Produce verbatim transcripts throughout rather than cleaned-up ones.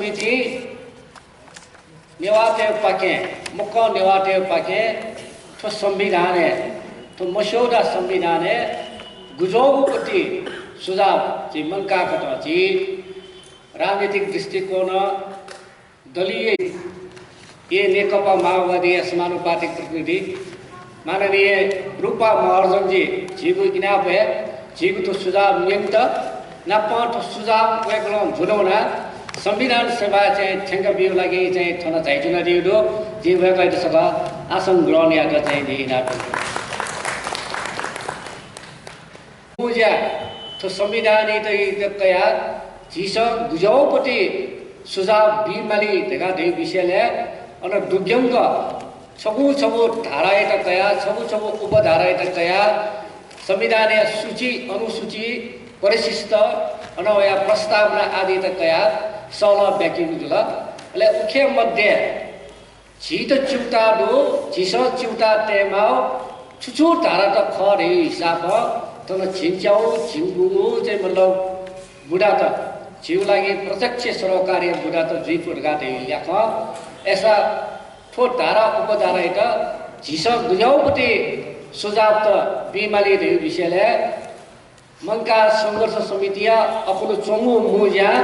समितिं नेवाःतय् पाखें, मक्कं नेवाःतय् पाखें थ्व संविधानय्, थ्व मस्यौदा संविधानय् गुज्याःगु पति सुझाव चाहिँ मंकाः कथं चाहिँ राजनीतिक दृष्टिकोण, दलीय, ए नेकपा माओवादीया समानुपातिक प्रतिनिधि माननीय रूपा महर्जनजी झीगु इनापय् झीगु थ्व सुझाव न्यंकल। नापं थ्व सुझाव वय्कलं ज्वनाः संविधान सभाय् चाहिँ थ्यंका बीगु लागि चाहिँ थन झायाच्वनादीगु दु। जिं वय्कःयात छकः आसन ग्रहण यायेत चाहिँ जिं इनाप याना। थ्व संविधानयात कयाः झीसं गुज्याःगु पति सुझाव बीमाली धकाः धइगु विषयलय् अन दुग्यंक छगू छगू धारायात कयाः, छगू छगू उपधारायात कयाः, संविधानया सूची, अनुसूची, परिशिष्ट, अन वया प्रस्तावना आदियात कयाः सल्लाह ब्याकेगु जुल। अले उखे मध्ये झीत च्यूताः दु, झीसं च्यूताः तयेमाःगु छु छु धारात खः धइगु हिसाबं थन झिंच्यागु, झिंगुगु चाहिँ मतलब बुँदात, झीगु लागि प्रत्यक्ष सरोकारया बुँदात जुइफु धकाः धइगु ल्याखं। अय्सा थ्व धारा उपधारायात झीसं गुज्याःगु पति सुझावत बीमाली धइगु विषयलय् मंकाः संघर्ष समितिया अप्वः च्वंगु मू ज्यां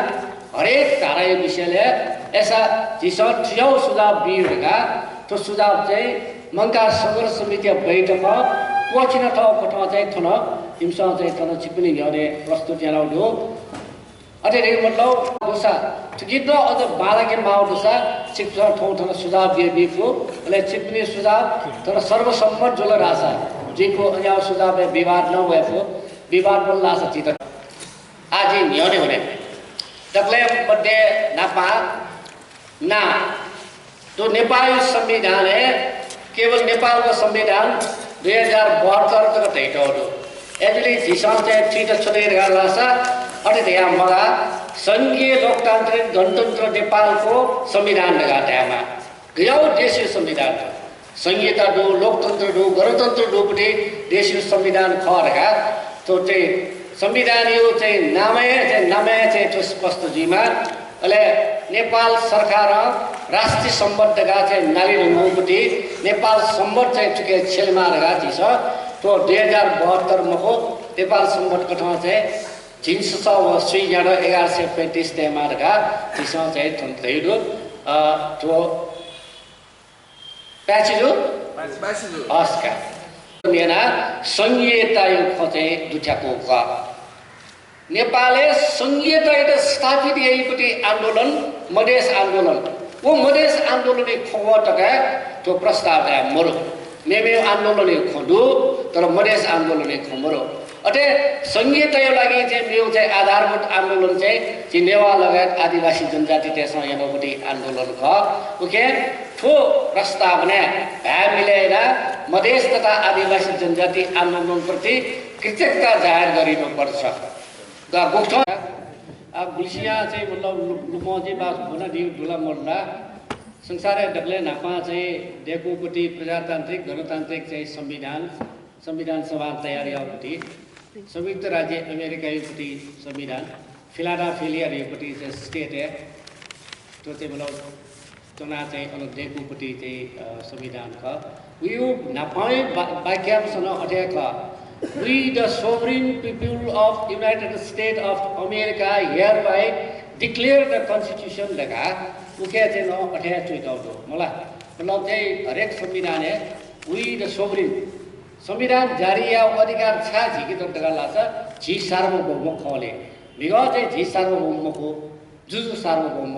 हरेक धाराया विषयलय् अय्सा झीसं थज्याःगु सुझाव बीगु धकाः थ्व सुझाव चाहिँ मंकाः संघर्ष समितिया बैठकं क्वःछिना थःगु कथं चाहिँ थन इमिसं चाहिँ थन छिकपिनि न्ह्यःने प्रस्तुत यानागु दु। अथे धइगु मतलब दुसा, थुकिं नं अझ बांलाके माःगु दुसा, छिकपिन्सं थौं थन सुझाव बियाबी फु। अले छिकपिनि सुझाव थन सर्वसम्मत जुल धाःसा, जिगु अन्याय् सुझावय् विवाद नं वये फु। विवाद वल धाःसा झीत आः जिं न्ह्यःने वने। दकलय् मध्ये न्हापां ना, थ्व नेपालया संविधानय् केवल नेपालको संविधान दुई हजार बहत्तर तक धयातःगु दु। अय्जूगुलिं झीसं चाहिँ थुइत छु धया धाःसा, अथे धयाः मगाः, संघीय लोकतान्त्रिक गणतन्त्र नेपालको संविधान धकाः धायेमाः। गज्याःगु देशया संविधान दु, संघीयता दु, लोकतन्त्र दु, गणतन्त्र दुगु पति देशया संविधान खः धकाः थ्व चाहिँ संविधानया चाहिँ नामय् चाहिँ, नामय् चाहिँ थ्व स्पष्ट जुइमाः। अले नेपाल सरकारं राष्ट्रिय संवत् धकाः चाहिँ नाले धुंकूगु पति नेपाल संवत् चाहिँ थुके छ्यलेमाः धकाः झीसं थ्व दुई हजार बहत्तर मखु, नेपाल संवत् कथं चाहिँ झिंछसः व स्वीज्यादँ एघार सय पैंतिस तयेमाः धकाः झीसं चाहिँ थन धयागु दु। अ, थ्व पाय्छि जू? पाय्छि, पाय्छि जू। हस् का। न्यना संघीयताया खँ चाहिँ दुथ्याकूगु खः। नेपालय् संघीयतायात स्थापित याइगु पति आन्दोलन मधेस आन्दोलन। व मधेस आन्दोलनया खँ तक हे थ्व प्रस्ताव हे मरु। मेमेगु आन्दोलनया खँ दु, तर मधेस आन्दोलनया खँ मरु। अथे संघीयताया लागि चाहिँ मेगु चाहिँ आधारभूत आन्दोलन चाहिँ झी नेवाः लगायत आदिवासी जनजातितय्सं यानागु पति आन्दोलन खः। उकिं थ्व प्रस्तावनाय् भाय् मिले यानाः मधेस तथा आदिवासी जनजाति आन्दोलनप्रति कृतज्ञता जाहेर गरिनु पर्छ। ग-, गुकथं, आ, गुलिसिया चाहिँ मतलब लु-, लुपं चाहिँ बास भुना दिउ दुला मरुला। संसारय् दकलय् न्हापां चाहिँ दय्कूगु पति प्रजातान्त्रिक, गणतान्त्रिक चाहिँ संविधान, संविधान सभा तयार याःगु पति, संयुक्त राज्य अमेरिकाया पति संविधान, फिलाडेल्फिया धइगु पति चाहिँ state हे, थ्व चाहिँ मतलब च्वनाः चाहिँ अन दय्कूगु पति चाहिँ, अ, संविधान खः। उकिया न्हापांया बा-, वाक्यांश नं अथे हे खः। We the sovereign people of United States of America hereby declare the Constitution धकाः उखे चाहिँ नं अथे हे च्वइतःगु दु। मला, मतलब चाहिँ हरेक संविधानय् We the sovereign, संविधान जारी यायेगु अधिकार छाय् झीके दत धकाः धाःसा झी सार्वभौम खः ले। म्हिगः चाहिँ झी सार्वभौम मखु, जुजु सार्वभौम।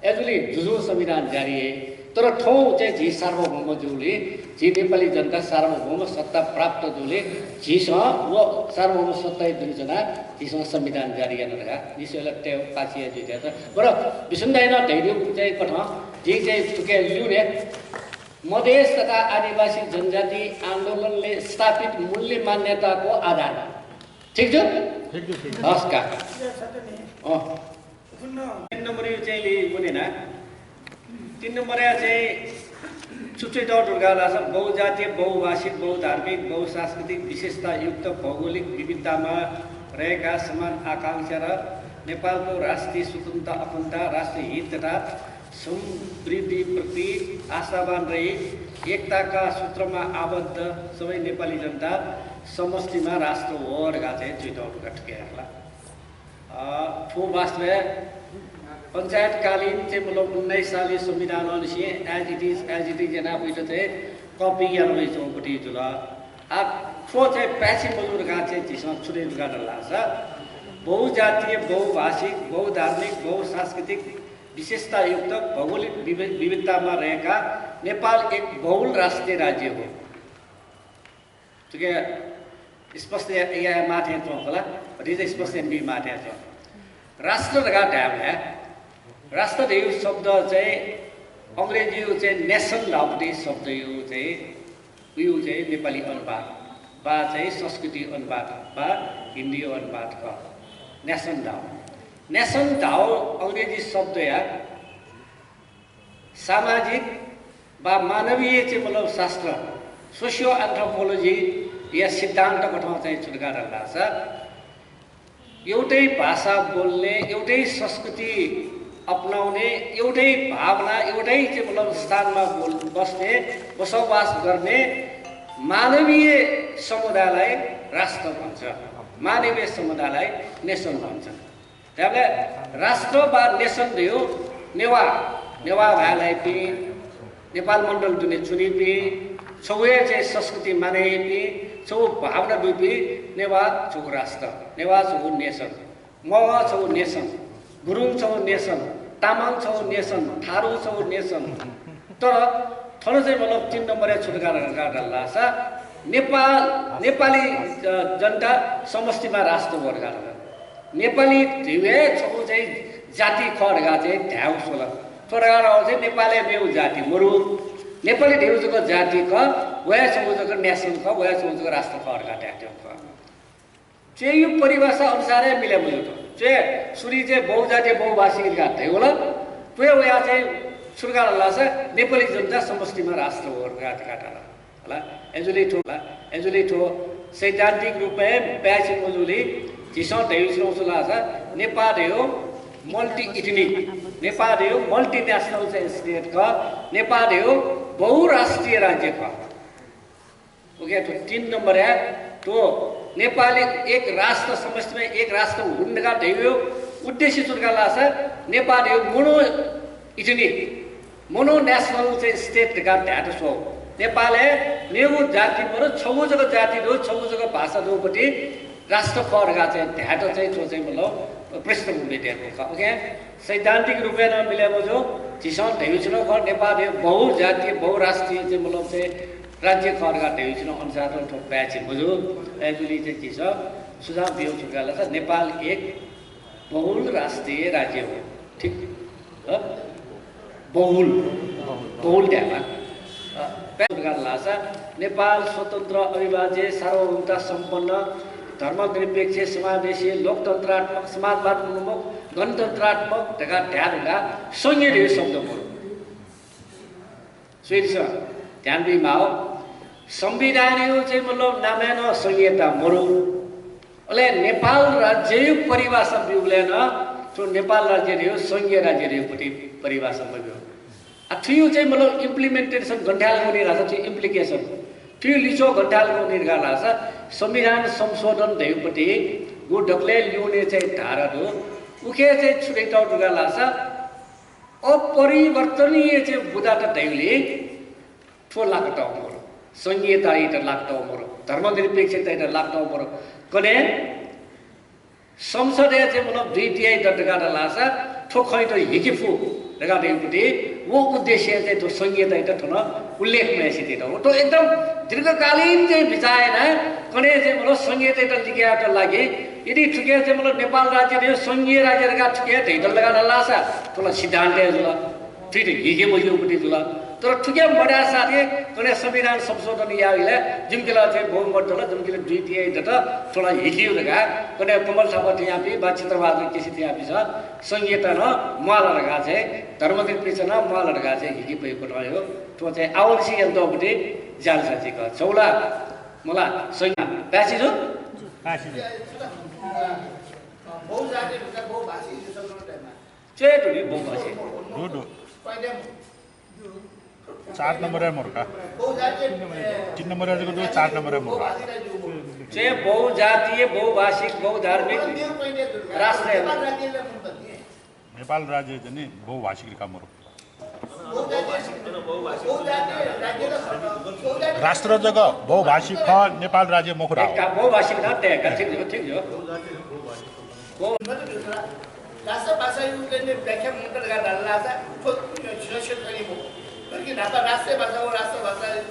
अय्जूगुलिं जुजुं संविधान जारी याइ। तर थौं चाहिँ झी सार्वभौम जूगुलिं, झी नेपाली जनता सार्वभौम सत्ता प्राप्त जूगुलिं झीसं व सार्वभौम सत्ताया दुने च्वनाः झीसं संविधान जारी याना धकाः निसें ला तये पाय्छि हे जुइ धयागु। बरु विष्णु दाइनं धयादीगु चाहिँ कथं जिं चाहिँ थुके ल्यू ने, मधेस तथा आदिवासी जनजाति आन्दोलनले स्थापित मूल्य मान्यताको आधार। ठीक छ? ठीक छ, ठीक छ। हस् का। अँ। तीन नम्बरया चाहिँ लि वनेना। तीन नम्बरया चाहिँ छु च्वइतःगु दु धकाः धाःसा बहुजातीय, बहुभाषिक, बहुधार्मिक, बहुसांस्कृतिक विशेषतायुक्त भौगोलिक विविधतामा रहेका समान आकांक्षा र नेपालको राष्ट्रिय स्वतन्त्रता, अखण्डता, राष्ट्रिय हित तथा समृद्धिप्रति आशावान रही एकताका सूत्रमा आबद्ध सबै नेपाली जनता समष्टिमा राष्ट्र हो धकाः चाहिँ च्वयातःगु खः। अ, थ्व वास्तवय् पञ्चायतकालीन चाहिँ मतलब उन्नाइस सालय् संविधान अनुसार as it is, as it is यानाः वइत चाहिँ copy याना वइच्वंगु जुल। आ, थ्व चाहिँ पाय्छि मजू धकाः चाहिँ झीसं छु धयागु धकाः धाःसा, बहुजातीय, बहुभाषिक, बहुधार्मिक, बहुसांस्कृतिक विशेषतायुक्त भौगोलिक विवि-, विविधतामा रहेका नेपाल एक बहुल राष्ट्रिय राज्य हो। थुके स्पष्ट या-, याये माः थें च्वं खला, भतिचा स्पष्ट यानाबी माः थें च्वं। राष्ट्र धकाः धायेबलय् राष्ट्र धयागु शब्द चाहिँ अंग्रेजीया चाहिँ nation धाःगु शब्दया चाहिँ उया चाहिँ नेपाली अनुवाद वा चाहिँ संस्कृति अनुवाद वा हिन्दीया अनुवाद खः। Nation धाःगु, nation धाःगु अंग्रेजी शब्दया सामाजिक वा मानवीय चाहिँ मतलब शास्त्र, socio anthropology या सिद्धान्त कथं चाहिँ छु धकाः धाःसा, एउटै भाषा बोल्ने, एउटै संस्कृति अपनाउने, एउटै भावना, एउटै चाहिँ मतलब स्थानमा बोल-, बस्ने, बसोबास गर्ने मानवीय समुदायलाई राष्ट्र भन्छ, मानवीय समुदायलाई nation भन्छ। धायेबलय् राष्ट्र वा nation धयागु नेवाः, नेवाः भाय् लाइपिं, नेपाल मण्डल दुने च्वनीपिं, छगू हे चाहिँ संस्कृति मानय् याइपिं, छगू भावना दुपिं नेवाः छगू राष्ट्र, नेवाः छगू nation, मगर छगू nation, गुरुङ छगू nation, तामाङ छगू nation, थारु छगू nation। तर थन चाहिँ मतलब तीन नम्बरय् छु धकाः धाःसा नेपाल, नेपाली, अ, जनता समष्टिमा राष्ट्र हो धकाः धाल। नेपाली धयागु हे छगू चाहिँ जाति खः धकाः चाहिँ धायेगु स्वल। थ्व धकाः धाःगु चाहिँ नेपालय् मेगु जाति मरु। नेपाली धयागु जक जाति खः, व हे छगू जक nation खः, व हे छगू जक राष्ट्र खः धकाः धायेत्यंगु खः। च्वय्‌या परिभाषा अनुसार हे मिले मजू थ्व। च्वय् सुरुइ चाहिँ बहुजातीय बहुभाषिक धकाः धयागु ला, थ्व हे वयाः चाहिँ छु धकाः धाःसा नेपाली जनता समष्टिमा राष्ट्र हो धकाः धाल। हला, अय्‌जूगुलिं थ्व, हला, अय्‌जूगुलिं थ्व सैद्धान्तिक रूपय् पाय्‌छि मजूगुलिं झीसं धयाच्वनागु छु धाःसा नेपाः धयागु multi ethnic, नेपाः धयागु multinational चाहिँ state खः, नेपाः धयागु बहुराष्ट्रिय राज्य खः। OK, थ्व तीन नम्बरय् थ्व नेपाली एक राष्ट्र, समष्टिमा एक राष्ट्र हुँ धकाः धयागु उद्देश्य छु धकाः धाःसा नेपाः धयागु mono ethnic, mononational चाहिँ state धकाः धायेत स्वः। नेपालय् मेगु जाति मरु, छगू जक जाति दु, छगू जक भाषा दुपिं राष्ट्र खः धकाः चाहिँ धायेत चाहिँ थ्व चाहिँ मतलब प्रश्न उठे धयागु खः। OK, सैद्धान्तिक रूपय् नं मिले मजू। झीसं धयाच्वनागु खः, नेपाः धयागु बहुजातीय, बहुराष्ट्रिय चाहिँ मतलब चाहिँ राज्य खः धकाः धयाच्वनागु अनुसार नं थ्व पाय्‌छि मजू। अय्‌जूगुलिं चाहिँ झीसं सुझाव बियागु छु धकाः धाःसा नेपाल एक बहुल राष्ट्रिय राज्य हो। ठीक? ह? बहुल। बहुल धायेमाः। अ, पाय्‌छि छु धकाः धाःसा नेपाल स्वतन्त्र, अविभाज्य, सार्वभौमता सम्पन्न, धर्मनिरपेक्ष, समावेशी, लोकतन्त्रात्मक, समाजवाद उन्मुख, गणतन्त्रात्मक धकाः धाये धुंकाः संघीय धयागु शब्द मरु। स्वयादिसँ, ध्यान बीमाः। संविधानया चाहिँ मतलब नामय् नं संघीयता मरु। अले नेपाल राज्यया परिभाषा ब्यूबलय् नं थ्व नेपाल राज्य धयागु संघीय राज्य धयागु पति परिभाषा मब्यू। आ, थुया चाहिँ मतलब implementation गन थाय् लाःगु वनी धाःसा, थुया implication, थुया लिच्वः गन थाय् लाःगु वनी धाःसा, संविधान संशोधन धयागु पति गु दकलय् ल्यूने चाहिँ धारा दु, उखे चाहिँ छु धयातःगु धाःसा, अपरिवर्तनीय चाहिँ बुँदात धयागुलिं थ्व लाकातःगु मरु, संघीयतायात लाकातःगु मरु, धर्मनिरपेक्षतायात लाकातःगु मरु। कन्हय् संसदय् चाहिँ मतलब दुई तिहाइ दत धकाः धाःसा थ्व खँयात हिके फु धकाः धयागु पति व उद्देश्यं चाहिँ थ्व संघीयतायात थन उल्लेख मयासें तयातःगु। थ्व एकदम दीर्घकालीन चाहिँ बिचाः यानाः कन्हय् चाहिँ मतलब संघीयतायात लिकयायेत लागि यदि थुके चाहिँ मतलब नेपाल राज्य धयागु संघीय राज्य धकाः थुके धयातल धकाः धाःसा थ्व ला सिद्धान्त हे जुल। थुइत हिके मज्यूगु पति जुल। तर थुके मधाःसां कन्हय् संविधान संशोधन याःगु इलय् जिमिके ला चाहिँ बहुमत दत, जिमिके ला दुई तिहाइ दत, थ्व ला हिकेगु धकाः कन्हय् कमल थापा थेंयापिं वा चित्रबहादुर केसी थेंयापिंसं संघीयता नं म्वाःल धकाः चाहिँ, धर्मनिरपेक्ष नं म्वाःल धकाः चाहिँ हिके फइगु कथं हे हो। थ्व चाहिँ आवंनिसें यानातःगु पति ज्याला साक्षी खः। छगू ला मला संघीय पाय्‌छि जू? पाय्‌छि जू। बहुजाति, बहुभाषा चाहिँ दु नि बहुभाषिक। दु, दु। चार नम्बरय् मरु का। तीन नम्बरय् जक दु, चार नम्बरय् मरु का। चाहिँ बहुजातीय, बहुभाषिक, बहुधार्मिक राष्ट्र नेपाल राज्य चाहिँ नि बहुभाषिक का मरु। राष्ट्र जक बहुभाषिक खः, नेपाल राज्य मखु धाः। बहुभाषिक खः, ठीक छ, ठीक छ। राष्ट्रभाषा युगलय् व्याख्या मन्त्र का धाल लासा, थ्व छिं छ्यले खनी मखु। बल्कि न्हापा राष्ट्रिय भाषा व राष्ट्रभाषा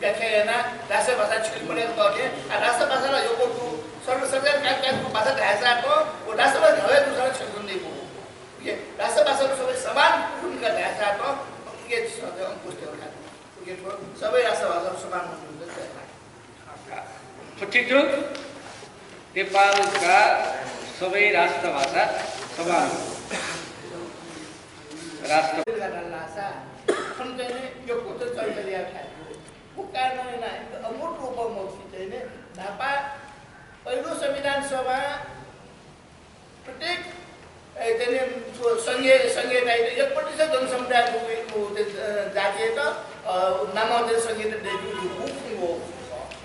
व्याख्या याना राष्ट्रभाषा छ्यले मले तके, आ राष्ट्रभाषा ला यक्व दु, सर्व सरकार का का भाषा धायसा त, व राष्ट्रभाषा हवे दुसरा छ्यले दइ मखु। उके राष्ट्रभाषा सबै समान उनका धायसा त, उके सबै अंकुश देव का। उके सबै राष्ट्रभाषा समान उनका। ठीक छ। नेपालका सबै राष्ट्रभाषा समान। राष्ट्र भाषा खन चाहिँ नि यो कुछ चैतन्य खालको। वो कारण है ना, अमूर्त उपमौक्ति चाहिँ नि नापा पहिलो संविधान सभा प्रत्येक, ए, चाहिँ नि थ्व संघीय, संघीय दायित्व एक प्रतिशत जनसमुदाय को, को, अ, जातियात, अ, नामं चाहिँ संघीय दायित्व दु, वो, वो,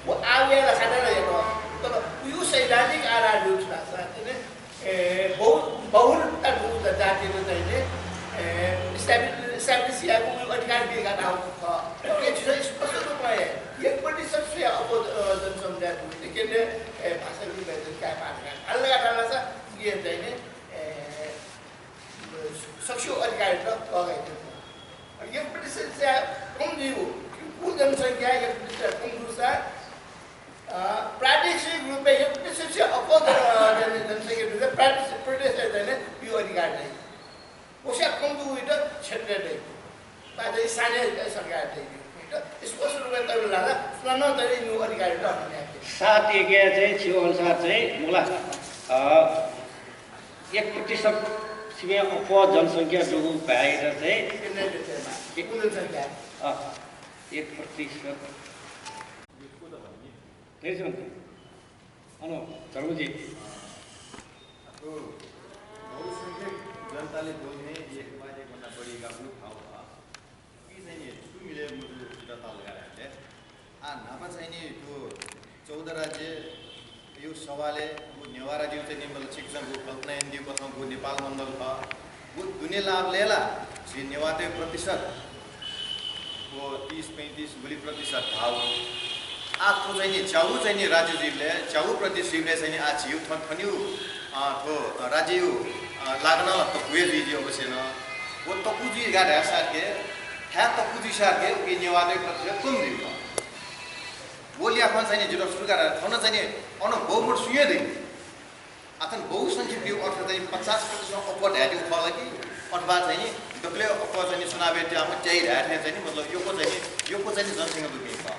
वो आवे ला खादा ला यत। तर उयो सैद्धान्तिक आधार दु भाषा चाहिँ नि, ए, बहु-, बहुलता दु जातियात चाहिँ नि, ए, establish, establish यायेगु उयो अधिकार बियाका धाःगु खः। ये झीसं स्पष्ट रूपमा हे एक प्रतिशत स्वया अप्वः, अ, जनसमुदाय दु, लेकिन, ए, भाषा विभाजन काय पार का। अलग अलग सा ये चाहिँ नि, ए, सक्स्यू अधिकारीत तःगाइदिनु। अनि एक प्रतिशत चाहिँ कम जुइगु, कुल जनसंख्या एक प्रतिशत कम जूसा, अ, प्रादेशिक रूपमा एक प्रतिशत चाहिँ अप्वः जन-, जन-, जनसंख्या जूसा प्रादेशिक प्रदेशय् चाहिँ नि यो अधिकार दइ। वस्यां कम जूगु त क्षेत्र दइ। ताते स्थानीय सरकार दइ। स्पष्ट रूपमा तयार लासा सुनानं चाहिँ नि यो अधिकार दइ। सात एकया चाहिँ छिगु अनुसार चाहिँ मला, अ, एक प्रतिशत सिबें अप्वः जनसंख्या दुगु भाय्‌यात चाहिँ, अ, एक प्रतिशत। अन धर्मजी। बहुसंख्यक जनताले दोने एक वा एकभन्दा बढीका भूभाग छ। कि चाहिँ नि छु मिले मुजु जितः ताल लगायत। आ, न्हापा चाहिँ नि थ्व चौध राज्य यो सवालय् व नेवाः राज्य चाहिँ नि मतलब चिकिचां गु कल्पना यानादीगु कथं गु नेपाल मण्डल खः। व दुने लाभ लेला झी नेवाःतय् प्रतिशत व तीस पैंतीस गुलि प्रतिशत धाउ। आ थ्व चाहिँ नि च्यागू चाहिँ नि राज्य जुइबलय्, च्यागू प्रदेश जुइबलय् चाहिँ नि आ झीगु थन थनिगु, अ, थ्व राज्ययु, अ, लागना ला तक्वय् जुइ जुइ अवश्य नं। व तक्वु जुइ का धाय्‌सा के, थाय् तक्वु जुइसा के, उके नेवाःतय् प्रतिशत कम जुइ का। व ल्याखं चाहिँ नि जितः सुरु का धाय्, थन चाहिँ नि अन बहुमत सुयां दइ। आथन बहुसंख्यक दिउ अर्थ चाहिँ पचास प्रतिशत अप्वः धायेदिउ खः ला कि, अथवा चाहिँ नि दकले अप्वः चाहिँ नि सुनाबे त्याम त्याइ धाये थें चाहिँ नि मतलब यक्व चाहिँ नि, यक्व चाहिँ नि जनसंख्या दुपिं खः।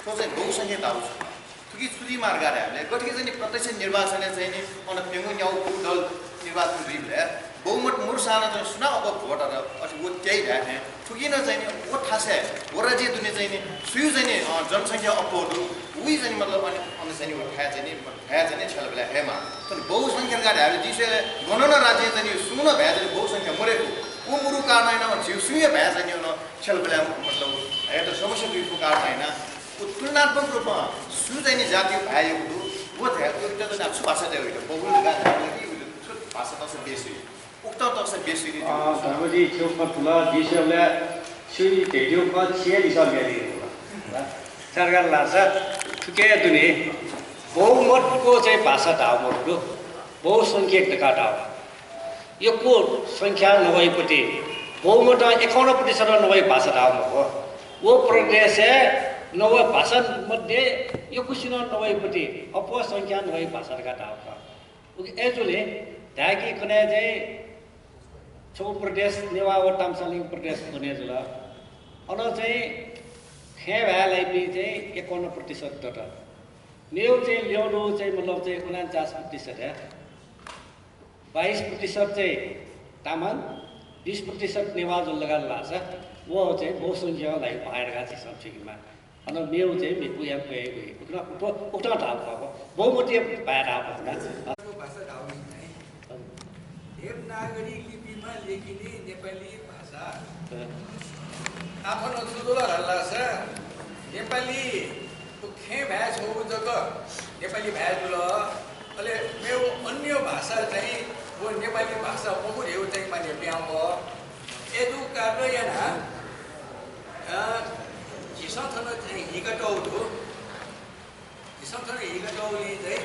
थ्व चाहिँ बहुसंख्यक धाउ छु। थुकी छु जुइ मार्ग धायेबलय् गथेकि चाहिँ नि प्रत्यक्ष निर्वाचनय् चाहिँ नि अन प्यंगू न्यागू दल निर्वाचन जुइबलय् बहुमत मुर्सानं चाहिँ सुना अप्वः भोट अथे व त्याइ धाये थें थुकी नं चाहिँ नि व थासय् व राज्य दुने चाहिँ नि सुयु चाहिँ नि, अ, जनसंख्या अप्वः दु, उइ चाहिँ नि मतलब अन, अन चाहिँ नि व थाय् चाहिँ नि, थाय् चाहिँ नि छ्यलबलय् हयेमाः। तर बहुसंख्या का धायेबलय् जिं स्वये गन नं राज्य चाहिँ नि सुं नं भाय् चाहिँ नि बहुसंख्या मरय्कू। व मरु कारणं यानाः झीगु सुया भाय् चाहिँ नि अन छ्यलबलय् मतलब हयेत समस्या जुइगु कारणं यानाः व तुलनात्मक रूपमा सु चाहिँ नि जाति भाय् यक्व दु, व धाय् व इमित चाहिँ नि छु भाषा तये वइ त? बहुल का धायेबलय् कि छु भाषा तःसा बेस वइ? उकथं तःसा बेस वइ नि अ, धर्मजी, छिगु खँ थुल, जिं स्वयेबलय् छिं धयादीगु खँ छिं हे लिसः बियादीगु खः। सरकार लासा थुके दुने बहुमतको चाहिँ भाषा धाउ मखु, बहुसंख्यक धकाः धाउ। यक्व संख्या नवइपति बहुमतं एकाउन्न प्रतिशत नवइ भाषा धाउ मखु। व प्रदेशय् नवइ भाषा मध्ये यक्वसिनं नवइपति अप्वः संख्या नवइ भाषा धकाः धाउ खः। उके अय्‌जूगुलिं धाय्‌कि कन्हय् चाहिँ छगू प्रदेश नेवाः व ताम्सालिङ प्रदेश बने जुल। अन चाहिँ खँय् भाय् लाइपिं चाहिँ एकाउन्न प्रतिशत दत। मेगु चाहिँ ल्यं दुगु चाहिँ मतलब चाहिँ उनन्चास प्रतिशत हे। बाइस प्रतिशत चाहिँ तामाङ, बिस प्रतिशत नेवाः जुल धकाः धाःसा व चाहिँ बहुसंख्यक लागि भाय् धकाः झीसं थुइकेमाः। अन मेगु चाहिँ मेगु याये फइ, उकथं, उप-, उकथं धाःगु खः। बहुमतीय भाय् धाःगु खः। भाषा धाःगु खः। देवनागरी लिपि लेखिने नेपाली भाषा। आफनं छु जुल धाःसा नेपाली खँय् भाय् छगू जक नेपाली भाय् जुल। अले मेगु अन्य भाषा चाहिँ व नेपाली भाषा मखु धइगु चाहिँ माने पिहां वः। अय् जूगु कारणं यानाः, अ, झीसं थन चाहिँ हिकातःगु दु। झीसं थन हिकातःगुलिं चाहिँ,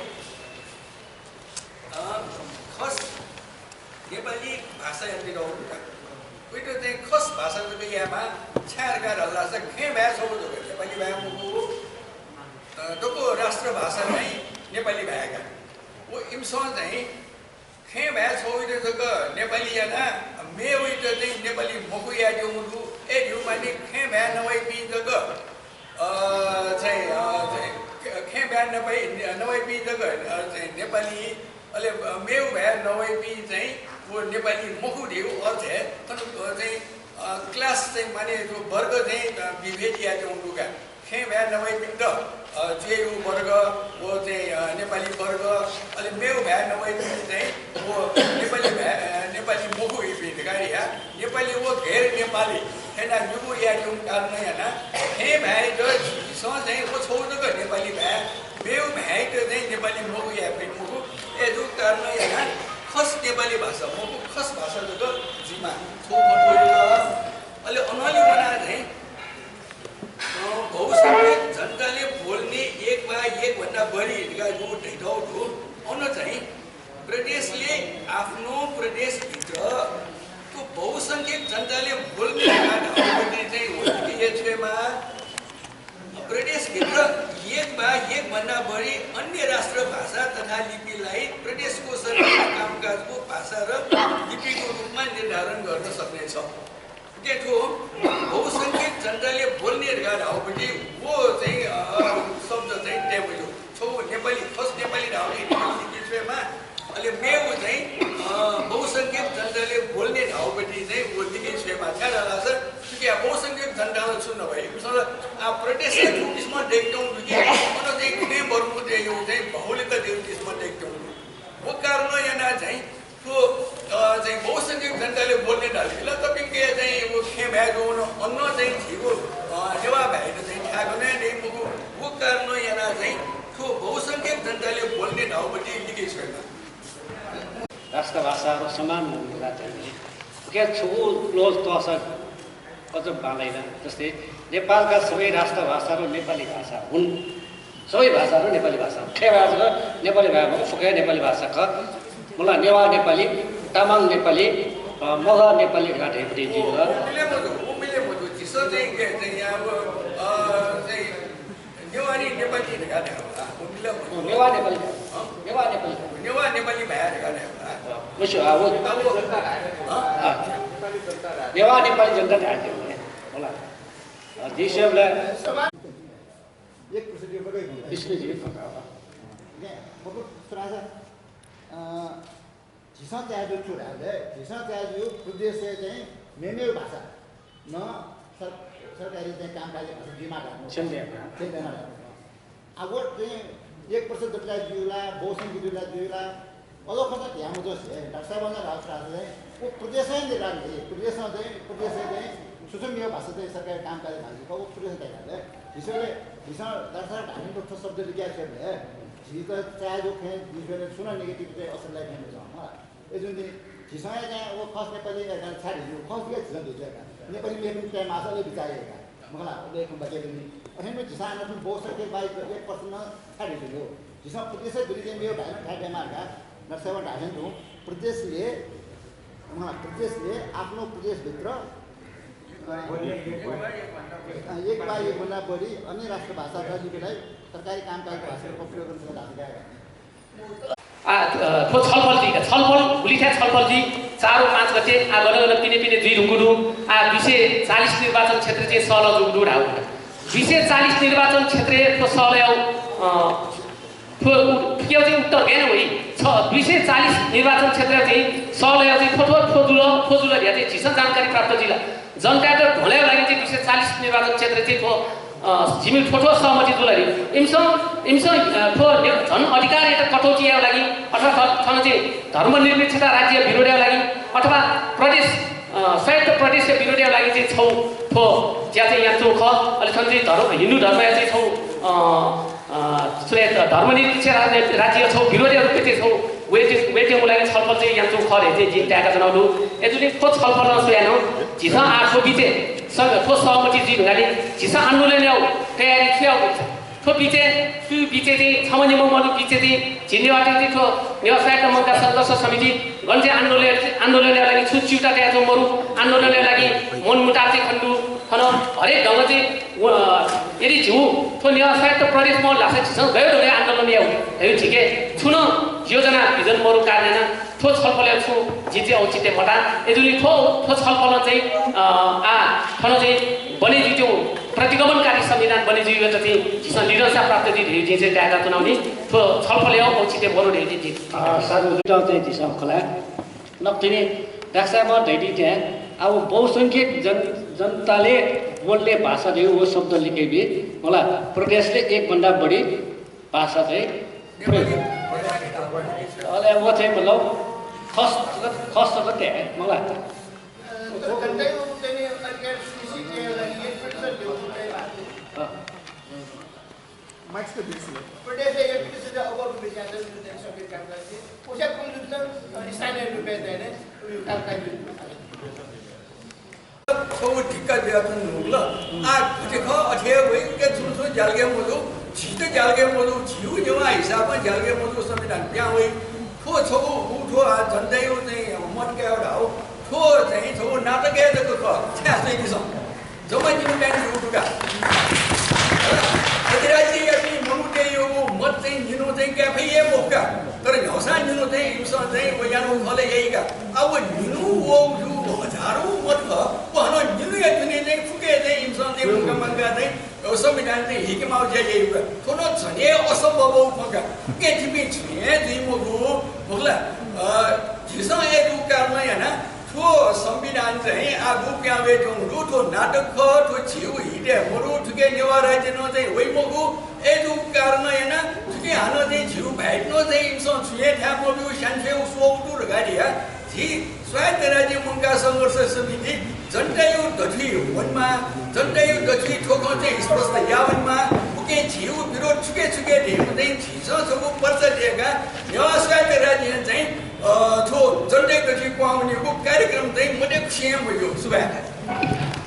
अ, खस नेपाली भाषायात लिधःगु दु का। वइत चाहिँ खस भाषा जक यायेमाः, छाय् धकाः धाःसा खँय् भाय् छगू जक नेपाली भाय् मखु, अ, दक्व राष्ट्रभाषा चाहिँ नेपाली भाय् का। व इमिसं चाहिँ खँय् भाय् छगूइत जक नेपाली यानाः मेवइत चाहिँ नेपाली मखु यायेत्यंगु दु। अय् धइगु माने खँय् भाय् नवइपिं जक, अ, चाहिँ, अ, चाहिँ ख-, खँय् भाय् नवइ-, नवइपिं जक, अ, चाहिँ नेपाली, अले, अ, मेगु भाय् नवइपिं चाहिँ व नेपाली मखु धइगु अर्थ हे थन, अ, चाहिँ, अ, class चाहिँ माने जो वर्ग चाहिँ, अ, विभेद यायेत्यंगु दु का। खँय् भाय् नवइपिन्त, अ, ज्यू वर्ग, व चाहिँ, अ, नेपाली वर्ग, अले मेगु भाय् नवइपिं चाहिँ व नेपाली भाय्, अ, नेपाली मखु इपिं धकाः या, नेपाली व गैर नेपाली थें निगू यायेत्यंगु कारणं यानाः खँय् भाय्‌त झीसं चाहिँ व छगू जक नेपाली भाय्, मेगु भाय्‌त चाहिँ नेपाली मखु याये फइ मखु। अय् जूगु कारणं यानाः खस नेपाली भाषा मखु, खस भाषा जक जुइमाः। छगू खँ थ्व जुल। अले अनंलि वनाः चाहिँ अ, बहुसंख्यक जनताले बोल्ने एक वा एक भन्दा बढी धकाः जू धइथाय् दु। अन चाहिँ प्रदेशले आफ्नो प्रदेशभित्र त्यो बहुसंख्यक जनताले बोल्ने धकाः धाःगुपट्टि चाहिँ व लिके छ्वयेमाः। प्रदेशभित्र एक वा एक भन्दा बढी अन्य राष्ट्रभाषा तथा लिपिलाई प्रदेशको सरकारी कामकाजको भाषा र लिपिको रूपमा निर्धारण गर्न सक्नेछ। उकिं थ्व बहुसंख्यक जनताले बोल्ने धकाः धाःगुपट्टि व चाहिँ, अ, शब्द चाहिँ तये मज्यू। छगू नेपाली, खस नेपाली धाःगुपट्टि लिके छ्वयेमाः, अले मेगु चाहिँ, अ, बहुसंख्यक जनताले बोल्ने धाःगुपट्टि चाहिँ व लिके छ्वयेमाः। छाय् धाःसा थुकिया बहुसंख्यक जनता ला छु नभइ, इमिसं ला आ प्रदेश हे थुगु किसिमं दय्केत्यंगु दु कि, अन चाहिँ खँय् बरम्ह दय्केत्यंगु चाहिँ बहुलता दय्केत्यंगु किसिमं दय्केत्यंगु दु। व कारणं यानाः चाहिँ थ्व, अ, चाहिँ बहुसंख्यक जनताले बोल्ने धाल कि ला, थुपिन्के चाहिँ व खँय् भाय् जूगु नं अन चाहिँ झीगु, अ, नेवाः भाय्‌त चाहिँ थाय् गनं हे दइ मखु। व कारणं यानाः चाहिँ थ्व बहुसंख्यक जनताले बोल्ने धाःगुपट्टि लिके छ्वयेमाः। राष्ट्रभाषाहरू समान हुनु हुँदा चाहिँ उकिया छगू clause तःसा अझ बांलाइ ला। जस्तै नेपालका सबै राष्ट्रभाषाहरू नेपाली भाषा हुन्। सबै भाषाहरू नेपाली भाषा हुन्। खँय् भाय् जक नेपाली भाय् मखु, फुक्क हे नेपाली भाषा खः। मला नेवाः नेपाली, तामाङ नेपाली, अ, मगर नेपाली धकाः धइगुपट्टि जुइ ला। व मिले मजू, व मिले मजू। झीसं चाहिँ के, चाहिँ यहाँ अब, अ, चाहिँ नेवारी नेपाली धकाः धायेमाः। व मिले मजू। अँ, नेवाः नेपाली। हँ? नेवाः नेपाली। नेवाः नेपाली भाय् धकाः धायेमाः। अँ, मस्यू, आ, व। आ, व। हँ? अँ। नेवाः नेपाली जनता धायेमाः। होला। अ, जिसेबले एक प्रतिशत यो बढे हुँदैन। विष्णुजी। ने, मतलब, सुनासा, अ, झीसं चाहे जो छु धायेबले, झीसं चाहे जो प्रदेशय् चाहिँ मेमेगु भाषा नं सर-, सरकारी चाहिँ कामकाजी भाषा जुइमाः धायेमाः। छेँ दयेमाः। छेँ दयेमाः धायेमाः। आ, व चाहिँ एक प्रतिशत जक जुइ ला, बहुसंख्यक जुइ ला, जुइ ला, अझ खँ त ध्यान मजुसे, डाक्टर साहेबं धाःगु धाःसा चाहिँ व प्रदेशं निर्धारण हे, प्रदेशं चाहिँ, प्रदेशय् चाहिँ छु छु मेगु भाषा चाहिँ सरकारी कामकाजी भाषा जुइ, व प्रदेशं तयार हे। झीसं, झीसं डाक्टर साहेबं धाःगु थ्व शब्द लिकया छ्वयेबले, झीत चाहे जो खँय् जुइ छ्वयेबले छुं नं negative चाहिँ असर लाइ खने मजू मला। अय्‌जूगुलिं झीसं हे चाहिँ व खस नेपाली यायेगु छाय् धइगु, खस दिया झीसं धइगु का। नेपाली मेपिन्त तयेमाःसा अले बिचाः यायेगु का। मखु ला, अले खँ बाकी दनि। अथें नं झीसं हानं थुलि बहुसंख्यक बाहेक एक प्रतिशत नं छाय् धइगु। झीसं प्रदेशय् दुने चाहिँ मेगु भाय् नं थाय् तयेमाः धकाः डाक्टर साहेबं धाःथें तुं प्रदेशले, मखु ला, प्रदेशले आफ्नो प्रदेशभित्र, अ, एक वा एक भन्दा बढी अन्य राष्ट्रभाषा र लिपिलाई सरकारी कामकाजको भाषाको रूपमा प्रयोग गर्न सक्ने धाःगु का। आ, अ, थ्व छलफल जुइ का, छलफल, गुलि थाय् छलफल जुइ, चार व पाँच गते, आ, गन गन पिने पिने जुइ धुंकूगु दु, आ, दुई सय चालिस निर्वाचन क्षेत्र चाहिँ सहलह जूगु दु धाःगु दु। दुई सय चालिस निर्वाचन क्षेत्रय् थ्व सहलह, अ, थ्व उ-, थुकिया चाहिँ उत्तर गय् वइ? छ, दुई सय चालिस निर्वाचन क्षेत्र चाहिँ सहलह चाहिँ थ्व, थ्व, थ्व जुल, थ्व जुल धया चाहिँ झीसं जानकारी प्राप्त जुइ ला? जनतायात ध्वंलायेगु लागि चाहिँ दुई सय चालिस निर्वाचन क्षेत्र चाहिँ थ्व अ, झिमि थ्व थ्व सहमति जुल रे। इमिसं, इमिसं, अ, थ्व ने-, झन अधिकारयात कटौती यायेगु लागि अथवा थ-, थन चाहिँ धर्मनिरपेक्षता राज्य विरोध यायेगु लागि अथवा प्रदेश, अ, स्वायत्त प्रदेशया विरोध यायेगु लागि चाहिँ छौ थ्व ज्या चाहिँ यानाच्वंगु खः। अले थन चाहिँ धर्म, हिन्दू धर्मया चाहिँ छौ, अ, अ, सुले धर्मनिरपेक्ष राज्य, राज्य छौ विरोधया रूपय् चाहिँ छौ वयेत्यंगु लागि छलफल चाहिँ यानाच्वंगु खः धइगु चाहिँ जिं ताय्‌काच्वनागु दु। अय्‌जूगुलिं थ्व छलफलं स्वयाः नं झीसं आः थ्व बिचय् स-, थ्व सहमति जुइ धुंकाः नि झीसं आन्दोलन यायेगु तयारी छु यायेगु? थ्व बिचय्, थ्व बिचय् चाहिँ छम्ह निम्ह मनू बिचय् चाहिँ झी नेवाःतय्‌सं चाहिँ थ्व नेवाः स्वायत्त मंकाः संघर्ष समिति गन चाहिँ आन्दोलन, आन्दोलन यायेगु लागि छु च्यूताः तयाच्वंगु मरु, आन्दोलन यायेगु लागि मनमुटाव चाहिँ खने दु। थन हरेक ढंग चाहिँ व, यदि झीगु थ्व नेवाः स्वायत्त प्रदेश मवल धाःसा झीसं गय् धुंकाः आन्दोलन यायेगु धइगु झीके छुं नं योजना vision मरु कारणं थ्व छलफलय् छुं जिं चाहिँ औचित्य मताः। अय्‌जूगुलिं थ्व, थ्व छलफलं चाहिँ, अ, आः थन चाहिँ बने जुइत्यंगु प्रतिगमनकारी संविधान बने जुइगु चाहिँ झीसं निरंसा प्राप्त जुइ धइगु जिं चाहिँ ताय्‌काच्वनागु नि। थ्व छलफलय् औचित्य मरु धइगु जिं, अ, साधु जुइत चाहिँ झीसं खला। नकतिनि डाक्साय्‌म्ह धयादी थें, अब बहुसंख्यक जन-, जनताले बोल्ने भाषा धइगु व शब्द लिखे बी, होला, प्रदेशले एकभन्दा बढी भाषा चाहिँ प्रयोग। अले व चाहिँ मतलब खस, खस कते, मला। अँ। माइक चाहिँ बेसी हो। प्रदेश एक प्रतिशत अगर रुपये ज्यादा रुपये संख्या काम करके, उसे कुन रूप से स्थानीय रुपये देने, उनका काम छौ ढिक्का जुयाच्वंगु नुगल। आ, गथे खः, अथे हे वइके छुं छुं ज्यालगे मजू, झीत ज्यालगे मजू, झीगु नेवाः हिसाबं ज्यालगे मजू संविधान पिहां वइ। थ्व छगू, उ थ्व आ, झन्डैगु चाहिँ मत कायेगु धाःगु, थ्व चाहिँ छगू नाटकय् जक खः, छाय् स्वइदिसँ। जम्मा जिमि काय्‌नि जूगु दु का। अधिराज्ययापिं मनूतय्‌गु मत चाहिँ निन्हु चाहिँ काये फइ हे मखु का। तर न्ह्याःसां निन्हु चाहिँ इमिसं चाहिँ व यानागु खलय् याइ का। आ, व निन्हु वःगु हजारौं मत खः। व हानं निन्हुया दुने चाहिँ फुके चाहिँ इमिसं चाहिँ मुंका मांका चाहिँ संविधान चाहिँ हिके माःगु ज्या याइगु का। थ्व नं झन हे असम्भव खँ का। उकिं जिपिं छुं हे जुइ मखु, मखु ला? अ, झीसं अय्‌जूगु कारणं यानाः थ्व संविधान चाहिँ आः गु पिहां वयेत्यंगु दु, थ्व नाटक खः, थ्व झीगु हितय् मदु, थुके नेवाः राज्य नं चाहिँ वइ मखु। अय्‌जूगु कारणं यानाः थुके हानं चाहिँ झीगु भाय्‌त नं चाहिँ इमिसं छुं हे थाय् मब्यूगु, स्यानाछ्वयेगु स्वःगु दु धकाः धयाः झी स्वायत्त राज्य मंकाः संघर्ष समिति जनताया दथुइ वनेमाः, जनताया दथुइ थ्व खँ चाहिँ स्पष्ट याः वनेमाः। उकिं झीगु विरोध छुके छुके धइगु चाहिँ झीसं छगू पर्चा दय्‌काः नेवाः स्वायत्त राज्यं चाहिँ अ, थ्व जनताया दथुइ क्वहां वनेगु कार्यक्रम चाहिँ मदय्‌कूसें हे मज्यू। सुभाय्।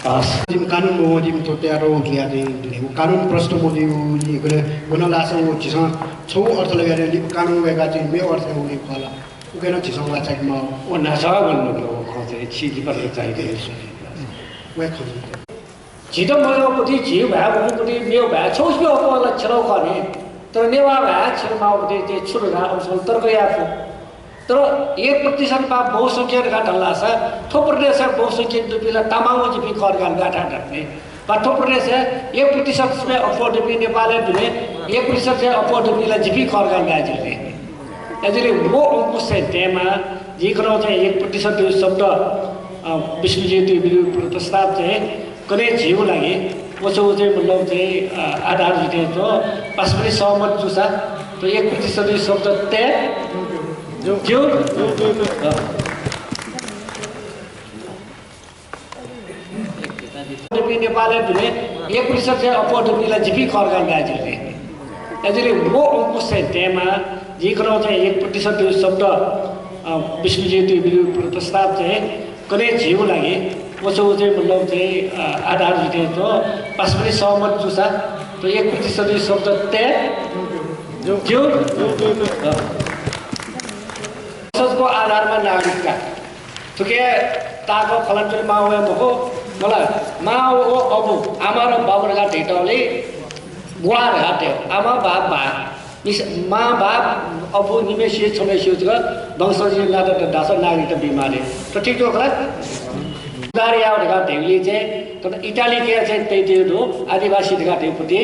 हस्। जिमि कानुन भवनयापिं थ्व तयार यानाः चाहिँ दुने। व कानुन प्रष्ट मजुइगु, व नं लाःसा व झीसं छगू अर्थ लगायेगु, लिपा कानुन वय्‌काः चाहिँ मेगु अर्थ वनेगु खः ला। उकिं नं झीसं वाःचायेके माः। व न्हाचः वने मखु व खँ चाहिँ, छि लिपा चाहिँ वये खँ। झीत मज्यूगुपति, झी भाय् मखुपति, मेगु भाय् छगू सिबें अप्वः ला छ्यलागु खः नि। तर नेवाः भाय् छ्यले माःगुपति चाहिँ छु धकाः अबलसं तर्क याये फु। तर एक प्रतिशत वा बहुसंख्यक धकाः धाल धाःसा थ्व प्रदेशय् बहुसंख्यक दुपिं ला तामाङ व जिपिं खः धकाः लुगाः थाय् धात नि। वा थ्व प्रदेशय् एक प्रतिशत सिबें अप्वः दुपिं, नेपालय् दुने एक प्रतिशत सिबें अप्वः दुपिं ला जिपिं खः धकाः लुगाः जुल नि। अय्‌जूगुलिं व अंकुश चाहिँ तयेमाः। जिं कन्हय् चाहिँ एक प्रतिशत धइगु शब्द, अ, विश्वविद्यालयं तयादीगु प्रस्ताव चाहिँ कन्हय् झीगु लागि व छगू चाहिँ मतलब चाहिँ, अ, आधार जुइत्यंगु। पासापिं सहमत जूसा थ्व एक प्रतिशत धइगु शब्द तये ज्यू। अ। दुपिं, नेपालय् दुने एक प्रतिशत सिबें अप्वः दुपिं ला जिपिं खः धकाः लुगाः जुल नि। अय्‌जूगुलिं व अंकुश चाहिँ तयेमाः। जिं कन्हय् चाहिँ एक प्रतिशत धइगु शब्द, अ, विश्वविद्यालयं तयादीगु प्रस्ताव चाहिँ कन्हय् झीगु लागि व छगू चाहिँ मतलब चाहिँ, अ, आधार जुइत्यंगु। पासापिं सहमत जूसा थ्व एक प्रतिशत धइगु शब्द तये ज्यू। अ। वंशजको आधारमा नागरिकता। थुके ताःक खलनातुले मां वये मखु, मला, मां व अबु, आमा र बाबु धकाः धइतले बुवा धकाः धयागु। आमा, बाब, बा। निस-, मां, बाब, अबु, निम्हय्‌सिगु, छम्हय्‌सिगु जक वंशज नाता धाःसा नागरिकता बीमाः। थ्व ठीक दु खला? उद्धार यायेगु धकाः धइगुलिं चाहिँ, तर इटालीके चाहिँ तयादीगु दु, आदिवासी धकाः धइगु पति।